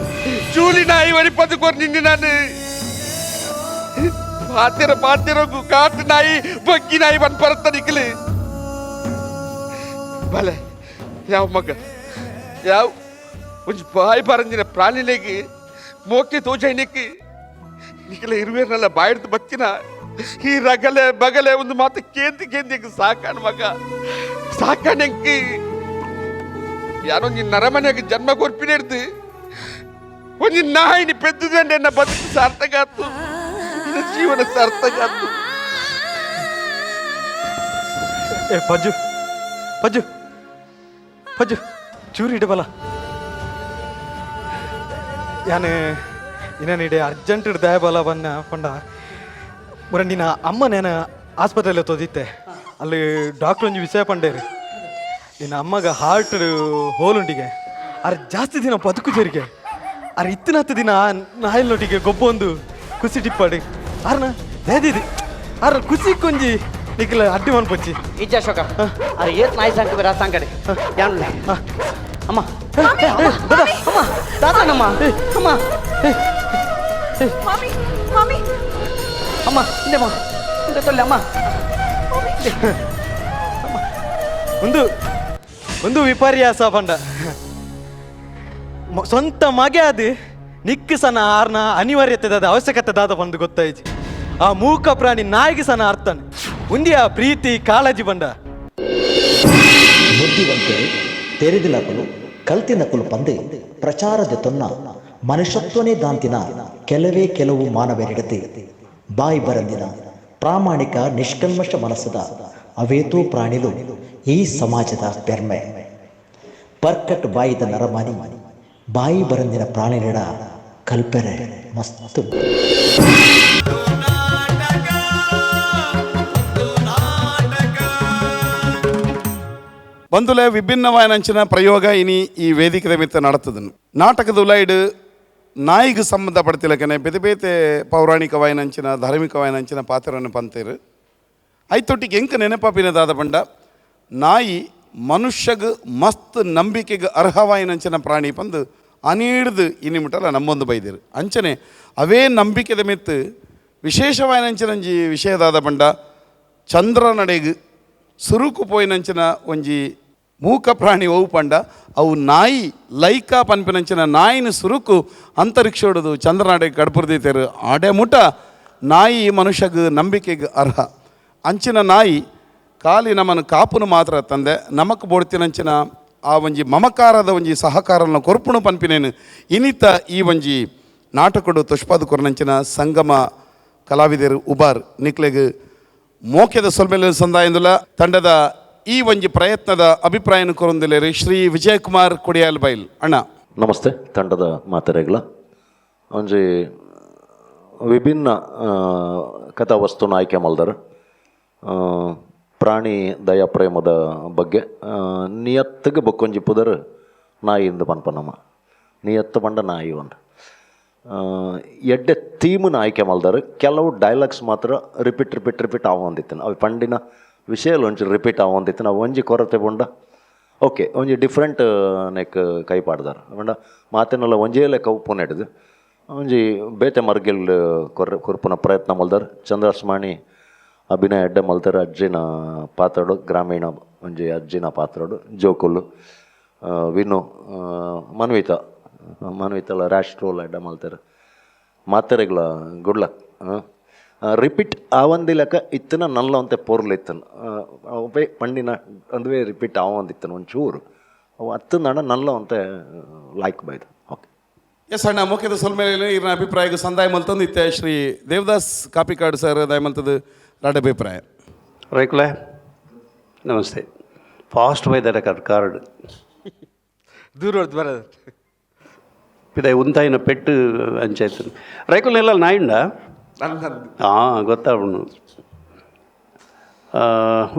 ಚೂಲಿ ನಾಯಿ ಒರಿಪದು ಕೊರ್ನಿ ನಾನು ಪಾತಿರ ಪಾತಿರಗು ಕಾಟ್ ನಾಯಿ ಬಗ್ಗಿ ನಾಯಿ ಬಂದು ಪರತ್ತ ನಿಕ್ಕಲಿ ಬಲೆ ಯಾವ ಮಗ ಯಾವ ಒಂಜಿ ಬಾಯಿ ಬರಂದಿನ ಪ್ರಾಣಿಲೆಗೆ ಮೋಕೆ ತೋಜೈನಿಕ್ಕೆ ನಿಖಲ ಇರುವೇರ್ನಲ್ಲ ಬಾಯಿಡ್ದು ಬತ್ತಿನ ಈ ರಗಲೆ ಬಗಲೆ ಒಂದು ಮಾತು ಕೇಂದಿ ಕೇಂದಿ ಸಾಕಾಣ ಮಗ ಸಾಕಾಣಂಕಿ ಯಾರೋ ನಿನ್ನ ನರಮನೆಗೆ ಜನ್ಮ ಕೊರ್ಪಿನ ಹಿಡ್ದು ಒಂಜಿ ನಾಯಿನಿ ಪೆದ್ದುದಂಡೆ ಎನ್ನ ಬದುಕು ಸಾರ್ಥಕ ಆತು, ನಿನ್ನ ಜೀವನ ಸಾರ್ಥಕ ಆತು. ಏ ಪಜ್ಜು ಪಜ್ಜು ಪಜ್ಜು ಚೂರು ಇಡಬಲ್ಲ ಯಾನು ಇನ್ನೇನಿಡೆ ಅರ್ಜೆಂಟ್ ದಯಬಲ ಬನ್ನ ಪಂಡ ಮುರ ನಿನ್ನ ಅಮ್ಮ ನೇನ ಆಸ್ಪತ್ರೆಯಲ್ಲಿ ತೋದಿತ್ತೆ ಅಲ್ಲಿ ಡಾಕ್ಟ್ರ್ ಒಂಜಿ ವಿಷಯ ಪಂಡೇರಿ ನಿನ್ನ ಅಮ್ಮಗ ಹಾರ್ಟ್ ಹೋಲುಂಡಿಗೆ ಅರ್ ಜಾಸ್ತಿ ದಿನ ಬದುಕು ಜರಿಗೆ ಅರ್ ಇತ್ತಿನ ದಿನ ನಾಯಿಲೊಟ್ಟಿಗೆ ಗೊಬ್ಬೊಂದು ಕುಸಿ ಟಿಪ್ಪಾಡಿ ಆರ್ನ ದಯದಿದಿ ಆರ್ ಕುಸಿ ಕೊಂಜಿ ನಿಖಲ ಅಡ್ಡಿ ಮನ್ಪೊಚ್ಚಿ ಇಜ್ಜ ಅಶೋಕ ಅರೆ ಏತ್ ನಾಯಿ ಸಾಕು ಬೇರೆ ಸಾಂಕಡೆ ಯಾನು ಅಮ್ಮ ಅಮ್ಮ ದಾದಾನಮ್ಮ ಅಮ್ಮ ಮಾಮಿ ಮಾಮಿ ಅಮ್ಮ ಇಂದಮ್ಮ ಇಂದ ತೊಲ್ಲೆ ಅಮ್ಮ ಒಂದು ಒಂದು ವಿಪರ್ಯಾಸ ಪಂಡ ಸ್ವಂತ ಮಗೆ ಅದು ನಿಕ್ಕು ಸನ ಆರ್ನ ಅನಿವಾರ್ಯತೆ ದಾದ ಅವಶ್ಯಕತೆ ದಾದ ಬಂದು ಗೊತ್ತಾಯ್ತು ಆ ಮೂಕ ಪ್ರಾಣಿ ನಾಯಿಗೆ ಸನ ಅರ್ಥನೆ ಉಂದಿಯ ಪ್ರೀತಿ ಕಾಳಜಿ ಬಂಡ. ಬುದ್ಧಿವಂತರು ತೆರೆದಿಲಕಲು ಕಲ್ತಿನಕುಲು ಪಂದೆ ಪ್ರಚಾರದ ತೊನ್ನ ಮನುಷ್ಯತ್ವನೇ ದಾಂತಿನ ಕೆಲವೇ ಕೆಲವು ಮಾನವರಿಡತೆ ಬಾಯಿ ಬರಂದಿನ ಪ್ರಾಮಾಣಿಕ ನಿಷ್ಕಲ್ಮಶ ಮನಸ್ಸದ ಅವೇತೋ ಪ್ರಾಣಿಲು ಈ ಸಮಾಜದ ಪೆರ್ಮೆ. ಪರ್ಕಟ್ ಬಾಯಿದ ನರಮಾನಿ ಬಾಯಿ ಬರಂದಿನ ಪ್ರಾಣಿಲೆಡ ಕಲ್ಪೆರೆ ಮಸ್ತು. ಬಂಧುಲೆ ವಿಭಿನ್ನವಾಯಿನಂಚಿನ ಪ್ರಯೋಗ ಇನಿ ಈ ವೇದಿಕೆದ ಮಿತ್ತ ನಡತದನು. ನಾಟಕದ ಉಲೈಡ್ ನಾಯಿಗೆ ಸಂಬಂಧಪಡ್ತಿಲಕನೆ ಬೇತೆ ಬೇತೆ ಪೌರಾಣಿಕವಾಯಿನಂಚಿನ ಧಾರ್ಮಿಕವಾಯಿನಂಚಿನ ಪಾತ್ರವನ್ನು ಪಂತೇರು. ಐತೊಟ್ಟಿಗೆ ಎಂಕ ನೆನಪಾಪಿನದಾದ ಪಂಡ ನಾಯಿ ಮನುಷ್ಯಗ್ ಮಸ್ತ್ ನಂಬಿಕೆಗೆ ಅರ್ಹವಾಯಿನಂಚಿನ ಪ್ರಾಣಿ ಪಂದು ಅನೀಡ್ದು ಇನಿ ಮುಟ್ಟಲ ನಮ್ಮೊಂದು ಬೈದಿರು. ಅಂಚನೆ ಅವೇ ನಂಬಿಕೆದ ಮಿತ್ತು ವಿಶೇಷವಾಯಿನಂಚಿನಂಜಿ ವಿಷಯದಾದ ಪಂಡ ಚಂದ್ರನಡೆಗ್ ಸುರುಕು ಪೋಯಿನಂಚಿನ ಒಂಜಿ ಮೂಕ ಪ್ರಾಣಿ ಒವು ಪಂಡ ಅವು ನಾಯಿ ಲೈಕಾ ಪನ್ಪಿನಂಚಿನ ನಾಯಿನ ಸುರುಕು ಅಂತರಿಕ್ಷೋಡುದು ಚಂದ್ರನಾಡೆ ಕಡ್ಪುರ್ದಿತೇರು. ಆಡೆ ಮುಟ ನಾಯಿ ಮನುಷ್ಯಗ್ ನಂಬಿಕೆಗೆ ಅರ್ಹ. ಅಂಚಿನ ನಾಯಿ ಖಾಲಿ ನಮ್ಮನ್ನು ಕಾಪುನು ಮಾತ್ರ ತಂದೆ ನಮಕ್ ಬೋಡ್ತಿನಂಚಿನ ಆ ಒಂಜಿ ಮಮಕಾರದ ಒಂಜಿ ಸಹಕಾರನ ಕೊರ್ಪುಣು ಪನ್ಪಿನೇನು ಇನಿತ ಈ ಒಂಜಿ ನಾಟಕಡು ತುಷ್ಪಾದ ಕೊರ್ನಂಚಿನ ಸಂಗಮ ಕಲಾವಿದರು ಉಬಾರ್ ನಿಕ್ಲೆಗ್ ಮೋಕ್ಯದ ಸೊಲ್ಮೆಲೆ ಸಂದಾಯಂದುಲ ತಂಡದ ಈ ಒಂಜಿ ಪ್ರಯತ್ನದ ಅಭಿಪ್ರಾಯನ ಕೊರೊಂದಿಲ್ಲೇರಿ ಶ್ರೀ ವಿಜಯಕುಮಾರ್ ಕೊಡಿಯಾಲ್ ಬೈಲ್ ಅಣ್ಣ. ನಮಸ್ತೆ ತಂಡದ ಮಾತೆರೆಗಳ ಒಂಜಿ ವಿಭಿನ್ನ ಕಥಾವಸ್ತುನ ಆಯ್ಕೆ ಮಲ್ದಾರ. ಪ್ರಾಣಿ ದಯಾ ಪ್ರೇಮದ ಬಗ್ಗೆ ನಿಯತ್ತಿಗೆ ಬೊಕ್ಕೊಂಜಿ ಪುದರ್ ನಾಯಿ ಇಂದು ಪನ್ಪನಮ್ಮ ನಿಯತ್ತು ಪಂಡ ನಾಯಿ ಒಂದು ಎಡ್ಡೆ ಥೀಮ್ನ ಆಯ್ಕೆ ಮಲ್ದಾರ. ಕೆಲವು ಡೈಲಾಗ್ಸ್ ಮಾತ್ರ ರಿಪೀಟ್ ರಿಪೀಟ್ ರಿಪೀಟ್ ಆವೊಂದಿತ್ತು. ಅವು ಪಂಡಿನ ವಿಷಯ ಒಂಚೂರು ರಿಪೀಟ್ ಆವೊಂದಿತ್ತು. ನಾವು ಒಂಜಿ ಕೊರತೆ ಪಂಡ ಓಕೆ ಒಂಜಿ ಡಿಫ್ರೆಂಟ್ ನೆಕ್ ಕೈ ಪಾಡ್ದಾರ ಪಂಡ ಮಾತೆನೆಲ್ಲ ಒಂಜೇ ಲೆಕ್ಕ ಉಪ್ಪು ನೆಡ್ದು ಒಂಜಿ ಬೇತೆ ಮರ್ಗಿಲ್ ಕೊರ್ಪುನ ಪ್ರಯತ್ನ ಮಲ್ದಾರ್. ಚಂದ್ರಸ್ಮಾಣಿ ಅಭಿನಯ ಎಡ್ಡೆ ಮಲ್ತಾರ. ಅಜ್ಜಿನ ಪಾತ್ರಡು ಗ್ರಾಮೀಣ ಒಂಜಿ ಅಜ್ಜಿನ ಪಾತ್ರಡು ಜೋಕುಲು ವಿನು ಮನ್ವಿತ ಮನ್ವಿತಲ ರ್ಯಾಶ್ ರೋಲ್ ಎಡ್ಡೆ ಮಲ್ತಾರ. ಮಾತೆರೆಗ್ಲ ಗುಡ್ ಲಕ್. ರಿಪೀಟ್ ಆವಂದಿ ಲೆಕ್ಕ ಇತ್ತನ ನಲ್ಲ ಅಂತೆ ಪೊರ್ಲು ಇತ್ತನ ಅವೇ ಪಂಡಿನ ಅಂದುವೇ ರಿಪೀಟ್ ಆವಂದಿತ್ತನ ಒಂಚೂರು ಅವು ಅತ್ತಂದಣ ನಲ್ಲ ಅಂತೆ ಲೈಕ್ ಬೈದು. ಓಕೆ ಎಸ್ ಅಣ್ಣ ಮುಖ್ಯದ ಸೊಲ್ಮೇಲೆ ಇರ್ನ ಅಭಿಪ್ರಾಯಕ್ಕೆ ಸಂದಾಯ ಮಲ್ತಂದು ಇತ್ತೆ ಶ್ರೀ ದೇವದಾಸ್ ಕಾಪಿಕಾಡ್ ಸರ್ ದಾಯ ಮಲ್ತದ ರಾಡ ಅಭಿಪ್ರಾಯ. ರೈಕುಲೆ ನಮಸ್ತೆ. ಫಾಸ್ಟ್ ಬೈದಾರೆ ಕಾರ್ಡ್ ದೂರ ಬರೋದು ಪಿದಾಯಿ ಉಂತಾಯಿನ ಪೆಟ್ಟು ಅಂಚಾಯ್ತು. ರೈಕುಲೆಲ್ಲ ನಾಯುಂಡ ಹಾಂ ಗೊತ್ತಾಪುಂಡು.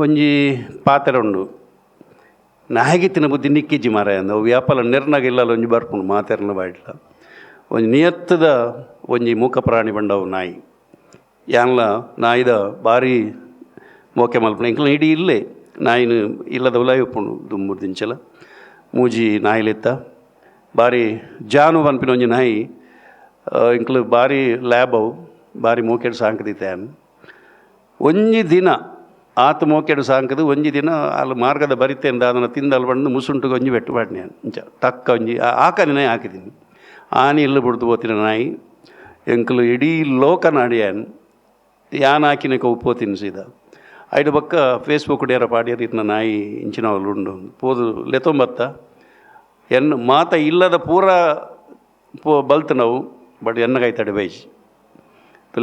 ಒಂಜಿ ಪಾತ್ರ ಉಂಡು ನಾಯಿಗಿತ್ತಿನ ಬುದ್ಧಿ ನಿಕ್ಕಿಜ್ಜಿ ಮಾರಾಯ ಅಂದ ವ್ಯಾಪಾರ ನಿರ್ನಾಗ ಇಲ್ಲಲ್ಲ ಒಂಜಿ ಬರ್ಪುಂಡು ಮಾತೆರ್ನ ಬಾಯಿಟ್ಲ ಒಂಜಿ ನಿಯತ್ತದ ಒಂಜಿ ಮೂಕ ಪ್ರಾಣಿ ಬಂಡವು ನಾಯಿ. ಯಾನ್ಲ ನಾಯಿದ ಭಾರಿ ಮೋಕೆ ಮಲ್ಪುಂಡು. ಎಂಕ್ಲ ಇಡೀ ಇಲ್ಲೇ ನಾಯಿನ ಇಲ್ಲದ ಉಲಾಯಿ ಉಪ್ಪುಂಡು ದುಂಬುರ್ದಿಂಚಲ ದಿಂಚಲ ಮೂಜಿ ನಾಯಿಲಿತ್ತ ಭಾರಿ ಜಾನು ಪನ್ಪಿನ ಒಂಜಿ ನಾಯಿ ಎಂಕ್ಲು ಭಾರಿ ಲ್ಯಾಬ್ ಅವು ಭಾರಿ ಮೋಕೆಡ್ ಸಾಂಕದಿತ್ತೆ. ಒಂಜಿ ದಿನ ಆತ ಮೋಕೆಡ್ ಸಾಂಕದು ಒಂಜಿ ದಿನ ಅಲ್ಲಿ ಮಾರ್ಗದ ಬರಿತೇನೆ ದಾದನ ತಿಂದಲ್ ಬಂದು ಮುಸುಂಟುಗೆ ಒಂಜಿ ಬೆಟ್ಟು ಪಾಡ್ನೆ ಇಂಚ ಟಕ್ಕ ಒಂಜಿ ಆಕದಿನ ಹಾಕಿದ್ದೀನಿ ಆನಿ ಇಲ್ಲು ಬಿಡ್ದು ಪೋತಿನ ನಾಯಿ ಎಂಕ್ಲು ಇಡೀ ಲೋಕ ನಾಡಿಯಾನ್ ಯಾನ್ ಹಾಕಿನ ಉಪ್ಪೋತಿನ ಸೀದಾ ಐಡು ಬಕ್ಕ ಫೇಸ್ಬುಕ್ ಡೇರ ಪಾಡಿಯರ್ ಇರ್ನ ನಾಯಿ ಇಂಚಿನವಲು ಉಂಡು ಪೋದು ಲೆತೊಂಬತ್ತ ಎನ್ನು ಮಾತ ಇಲ್ಲದ ಪೂರ ಪೋ ಬಲ್ತು ನಾವು ಬಟ್ ಎನ್ನಗಾಯ್ತಾಡೆ ಬೈಜಿ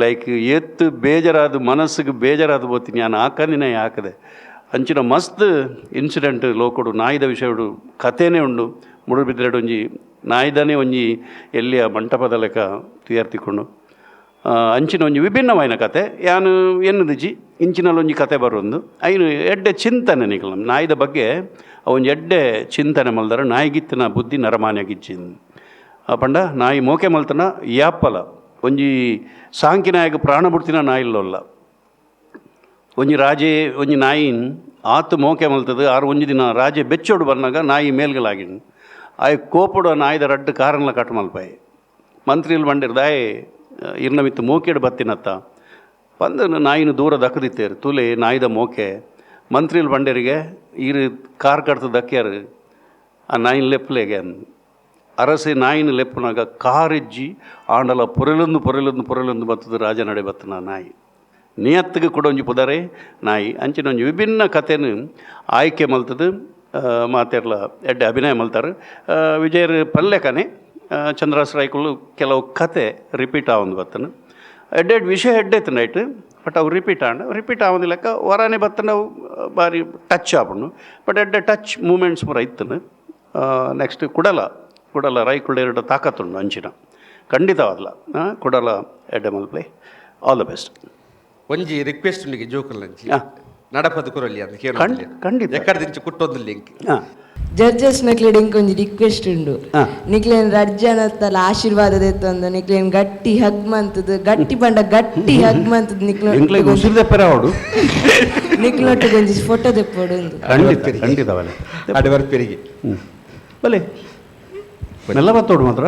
ಲೈಕ್ ಏತ್ ಬೇಜಾರಾದ ಮನಸ್ಸಿಗೆ ಬೇಜಾರಾದ ಬೋತೀನಿ ನಾನು ಹಾಕಂದಿನ ಹಾಕದೆ ಅಂಚಿನ ಮಸ್ತ್ ಇನ್ಸಿಡೆಂಟ್ ಲೋಕೊಡು ನಾಯಿದ ವಿಷಯಡು ಕಥೆನೇ ಉಂಡು. ಮುಡುಬಿದ್ರೆಡು ಒಂಜಿ ನಾಯಿದನೇ ಒಂಜಿ ಎಲ್ಲಿಯ ಮಂಟಪದ ಲೆಕ್ಕ ತುಯಾರ್ತಿಕೊಂಡು ಅಂಚಿನ ಒಂಜಿ ವಿಭಿನ್ನವಾಯಿನ ಕತೆ ಯಾನು ಎನ್ನುದಿಜಿ ಇಂಚಿನಲ್ಲಿ ಒಂಜಿ ಕತೆ ಬರೊಂದು ಐನು ಎಡ್ಡೆ ಚಿಂತನೆ ನಿಕಲ ನಾಯಿದ ಬಗ್ಗೆ ಒಂಜಿ ಎಡ್ಡೆ ಚಿಂತನೆ ಮಲ್ದಾರ. ನಾಯಿಗಿತ್ತಿನ ಬುದ್ಧಿ ನರಮಾನ್ಯಗಿಚ್ಚಿಂದು ಪಂಡ ನಾಯಿ ಮೋಕೆ ಮಲ್ತನ ಯಾಪಲ ಒಂಜಿ ಸಾಂಕಿನಾಯಗ ಪ್ರಾಣ ಬಿಡ್ತಿನ ನಾಯಿಲ್ಲೊಲ್ಲ ಒಂಜಿ ರಾಜೆ ಒಂಜಿ ನಾಯಿನ್ ಆತು ಮೋಕೆ ಮಲ್ತದ ಆರು ಒಂಜಿ ದಿನ ರಾಜೆ ಬೆಚ್ಚೋಡು ಬನ್ನಾಗ ನಾಯಿ ಮೇಲ್ಗಲಾಗಿನ್ ಆಯ್ ಕೋಪಡು ನಾಯಿದ ರಡ್ಡು ಕಾರನ್ಲ ಕಟ್ ಮಲ್ಪಾಯಿ ಮಂತ್ರಿಲ್ ಬಂಡಿರ್ದಾಯ್ ಇರ್ನ ಮಿತ್ತು ಮೋಕೆಡು ಬತ್ತಿನತ್ತ ಬಂದು ನಾಯಿನ ದೂರ ದಕ್ಕದಿತ್ತೇರು ತುಲೆ ನಾಯಿದ ಮೋಕೆ ಮಂತ್ರಿಲ್ ಬಂಡೇರಿಗೆ ಇರು ಕಾರ್ ಕಡ್ತ ದಕ್ಕ್ಯಾರು ಆ ನಾಯಿನ ಲೆಪ್ಪಲೆಗೆ ಅರಸೆ ನಾಯಿನ ಲೆಪ್ಪನಾಗ ಕಾರೆಜ್ಜಿ ಆಂಡಲ ಪೊರೆಲೊಂದು ಪೊರೆಲೊಂದು ಪೊರೆಲೊಂದು ಬತ್ತದ ರಾಜ ನಡೆ ಬತ್ತನ ನಾಯಿ ನಿಯತ್ತಿಗೆ ಕೂಡ ಒಂಜಿ ಪುದರೆ ನಾಯಿ ಅಂಚಿನ ಒಂಜಿ ವಿಭಿನ್ನ ಕಥೆನು ಆಯ್ಕೆ ಮಲ್ತದು ಮಾತೆರ್ಲ ಎಡ್ಡೆ ಅಭಿನಯ ಮಲ್ತಾರೆ. ವಿಜಯರ್ ಪಲ್ಲೆಕನೆ ಚಂದ್ರಾಸ್ ರಾಯ್ಕುಲು ಕೆಲವು ಕತೆ ರಿಪೀಟ್ ಆವೊಂದು ಬತ್ತನ ಎಡ್ಡೆ ಎಡ್ಡೆ ವಿಷಯ ಎಡ್ಡೆ ಇತ್ತು ನೈಟ್ ಬಟ್ ಅವು ರಿಪೀಟ್ ಆಂಡ ರಿಪೀಟ್ ಆವೊಂದು ಲೆಕ್ಕ ವರಾನೆ ಬತ್ತನ ಅವು ಭಾರಿ ಟಚ್ ಆಪುಂಡು ಬಟ್ ಎಡ್ಡೆ ಟಚ್ ಮೂಮೆಂಟ್ಸ್ ಪೂರ ಇತ್ತನು. ನೆಕ್ಸ್ಟ್ ಕುಡಲ ಕುಡಲ ರೈಕುಳ್ಳ ಎರಡು ತಾಕತ್ತುಂಡು ಅಂಚಿನ ಖಂಡಿತವಾದ್ಲ ಕುಡಲ ಎಡ್ಡೆ ಮಲ್ಪ್ಲೆ ಆಲ್ the best. ಒಂಜಿ ರಿಕ್ವೆಸ್ಟ್ ಉಂಡಿಗೆ ಜೋಕುಲ್ ನಡಪದ ಕುರಲಿ ಅಂತ ಖಂಡಿತ ಎಕ್ಕಡ ದಿಂಚ ಕುಟ್ಟೊಂದು ಲಿಂಕ್ ಜಡ್ಜಸ್ ನಕ್ಲೆಡ್ ಇಂಕ್ ಒಂಜಿ ರಿಕ್ವೆಸ್ಟ್ ಉಂಡು. ನಿಕ್ಲೇನ್ ರಡ್ಜನತ್ತಲ ಆಶೀರ್ವಾದ ದೆತ್ತೊಂದು ನಿಕ್ಲೇನ್ ಗಟ್ಟಿ ಹಗ್ ಮಂತದು ಗಟ್ಟಿ ಪಂಡ ಗಟ್ಟಿ ಹಗ್ ಮಂತದು ನಿಕ್ಲ ಎಂಕ್ಲೆಗ್ ಉಸಿರು ದೆಪ್ಪೆರೆ ಆವೊಡು ನಿಕ್ಲೊಟ್ಟಿಗೆ ಒಂಜಿ ಫೋಟೋ ದೆಪ್ಪೊಡು ಉಂದು. ಖಂಡಿತ ಖಂಡಿತ ಬಲೆ ಅಡೆ ಬರ್ಪೆರಿಗೆ ಬಲೆ ಮೆಲ್ಲ ಬತ್ತೋಡು ಮಾತ್ರ.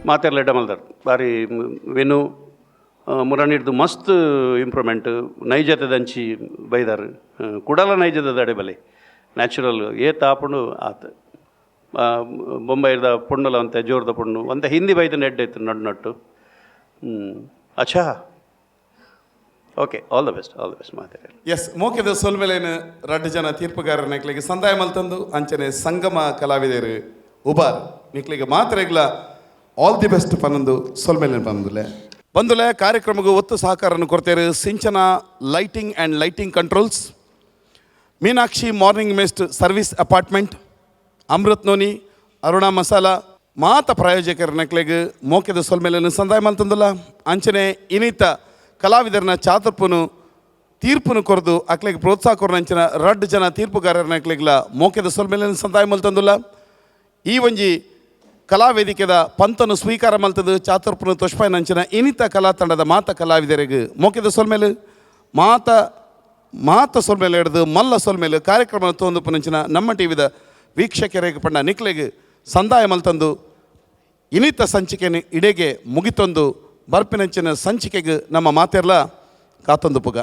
ಮಾತೆರ್ಲ ಎಡ್ಡೆ ಮಲ್ದಾರ್ ಬಾರಿ ವೆನು ಮುರಣಿಡ್ದು ಮಸ್ತ್ ಇಂಪ್ರೂವ್ಮೆಂಟ್ ನೈಜತೆದಂಚಿ ಬೈದಾರ್ ಕುಡಲ ನೈಜದ ದಡೆ ಬಲೆ ನ್ಯಾಚುರಲ್ ಏತ್ ಆಪುಂಡು ಆತ ಬೊಂಬೈದ ಪೊಣ್ಣುಲ ಅಂತೆ ಜೋರ್ದ ಪೊಣ್ಣು ಒಂತೆ ಹಿಂದಿ ಬೈದ ಎಡ್ಡೆ ಇತ್ತು ನಡು ನಟ್ಟು. ಅಚ್ಚಾ okay all the best all the best ಮಾತಾಡಿ. ಎಸ್ ಮೋಕೆದ ಸೊಲ್ಮೆಲೇನು ರಡ್ಡು ಜನ ತೀರ್ಪುಗಾರರ ನೆಕ್ಲೆಗೆ ಸಂದಾಯ ಮಲ್ತಂದು ಅಂಚನೆ ಸಂಗಮ ಕಲಾವಿದರು ಉಬಾರ್ ನಿಕ್ಲೆಗೆ ಮಾತ್ರ ಇಗ್ಲ ಆಲ್ the best ಪನೊಂದು ಸೊಲ್ಮೆಲೆನ್ ಪನೊಂದುಲ್ಲೆ. ಬಂದುಲೆ ಕಾರ್ಯಕ್ರಮಕ್ಕೆ ಒತ್ತು ಸಹಕಾರನ್ನು ಕೊಡ್ತೇರು Sinchana lighting and lighting controls, Meenakshi morning mist service apartment, Amrit noni, Aruna masala ಮಾತ ಪ್ರಾಯೋಜಕರ ನಕ್ಲೆಗ್ ಮೋಕೆದ ಸೊಲ್ಮೆಲೆನ್ ಸಂದಾಯ ಮಲ್ತಂದುಲ್ಲ. ಅಂಚನೆ ಇನಿತ ಕಲಾವಿದರನ ಚಾತುರ್ಪುನು ತೀರ್ಪುನು ಕೊರ್ದು ಅಕ್ಲೆಗ್ ಪ್ರೋತ್ಸಾಹ ಕೊರ್ನಂಚಿನ ರಡ್ಡ್ ಜನ ತೀರ್ಪುಗಾರರ ನಕ್ಲೆಗ್ಲ ಮೋಕೆದ ಸೊಲ್ಮೆಲೆನ್ ಸಂದಾಯ ಮಲ್ತಂದುಲ್ಲ. ಈ ಒಂಜಿ ಕಲಾವೇದಿಕೆದ ಪಂತನು ಸ್ವೀಕಾರ ಮಲ್ತದು ಚಾತುರ್ಪುನು ತೊಷ್ಪಾಯಿನಂಚಿನ ಇನಿತ ಕಲಾ ತಂಡದ ಮಾತ ಕಲಾವಿದರಿಗೆ ಮೋಕೆದ ಸೊಲ್ಮೆಲು ಮಾತ ಮಾತ ಸೊಲ್ಮೆಲೆ ಹಿಡ್ದು ಮಲ್ಲ ಸೊಲ್ಮೆಲು ಕಾರ್ಯಕ್ರಮ ತೋಂದು ಪುನಂಚಿನ ನಮ್ಮ ಟಿವಿದ ವೀಕ್ಷಕರಿಗೆ ಪಂಡ ನಿಕ್ಲೆಗ್ ಸಂದಾಯ ಮಲ್ತಂದು ಇನಿತ ಸಂಚಿಕೆನ ಇಡೆಗೆ ಮುಗಿತೊಂದು ಬರ್ಪಿನಂಚಿನ ಸಂಚಿಕೆಗೆ ನಮ್ಮ ಮಾತೆರ್ಲ ಕಾತೊಂದು ಪುಗ.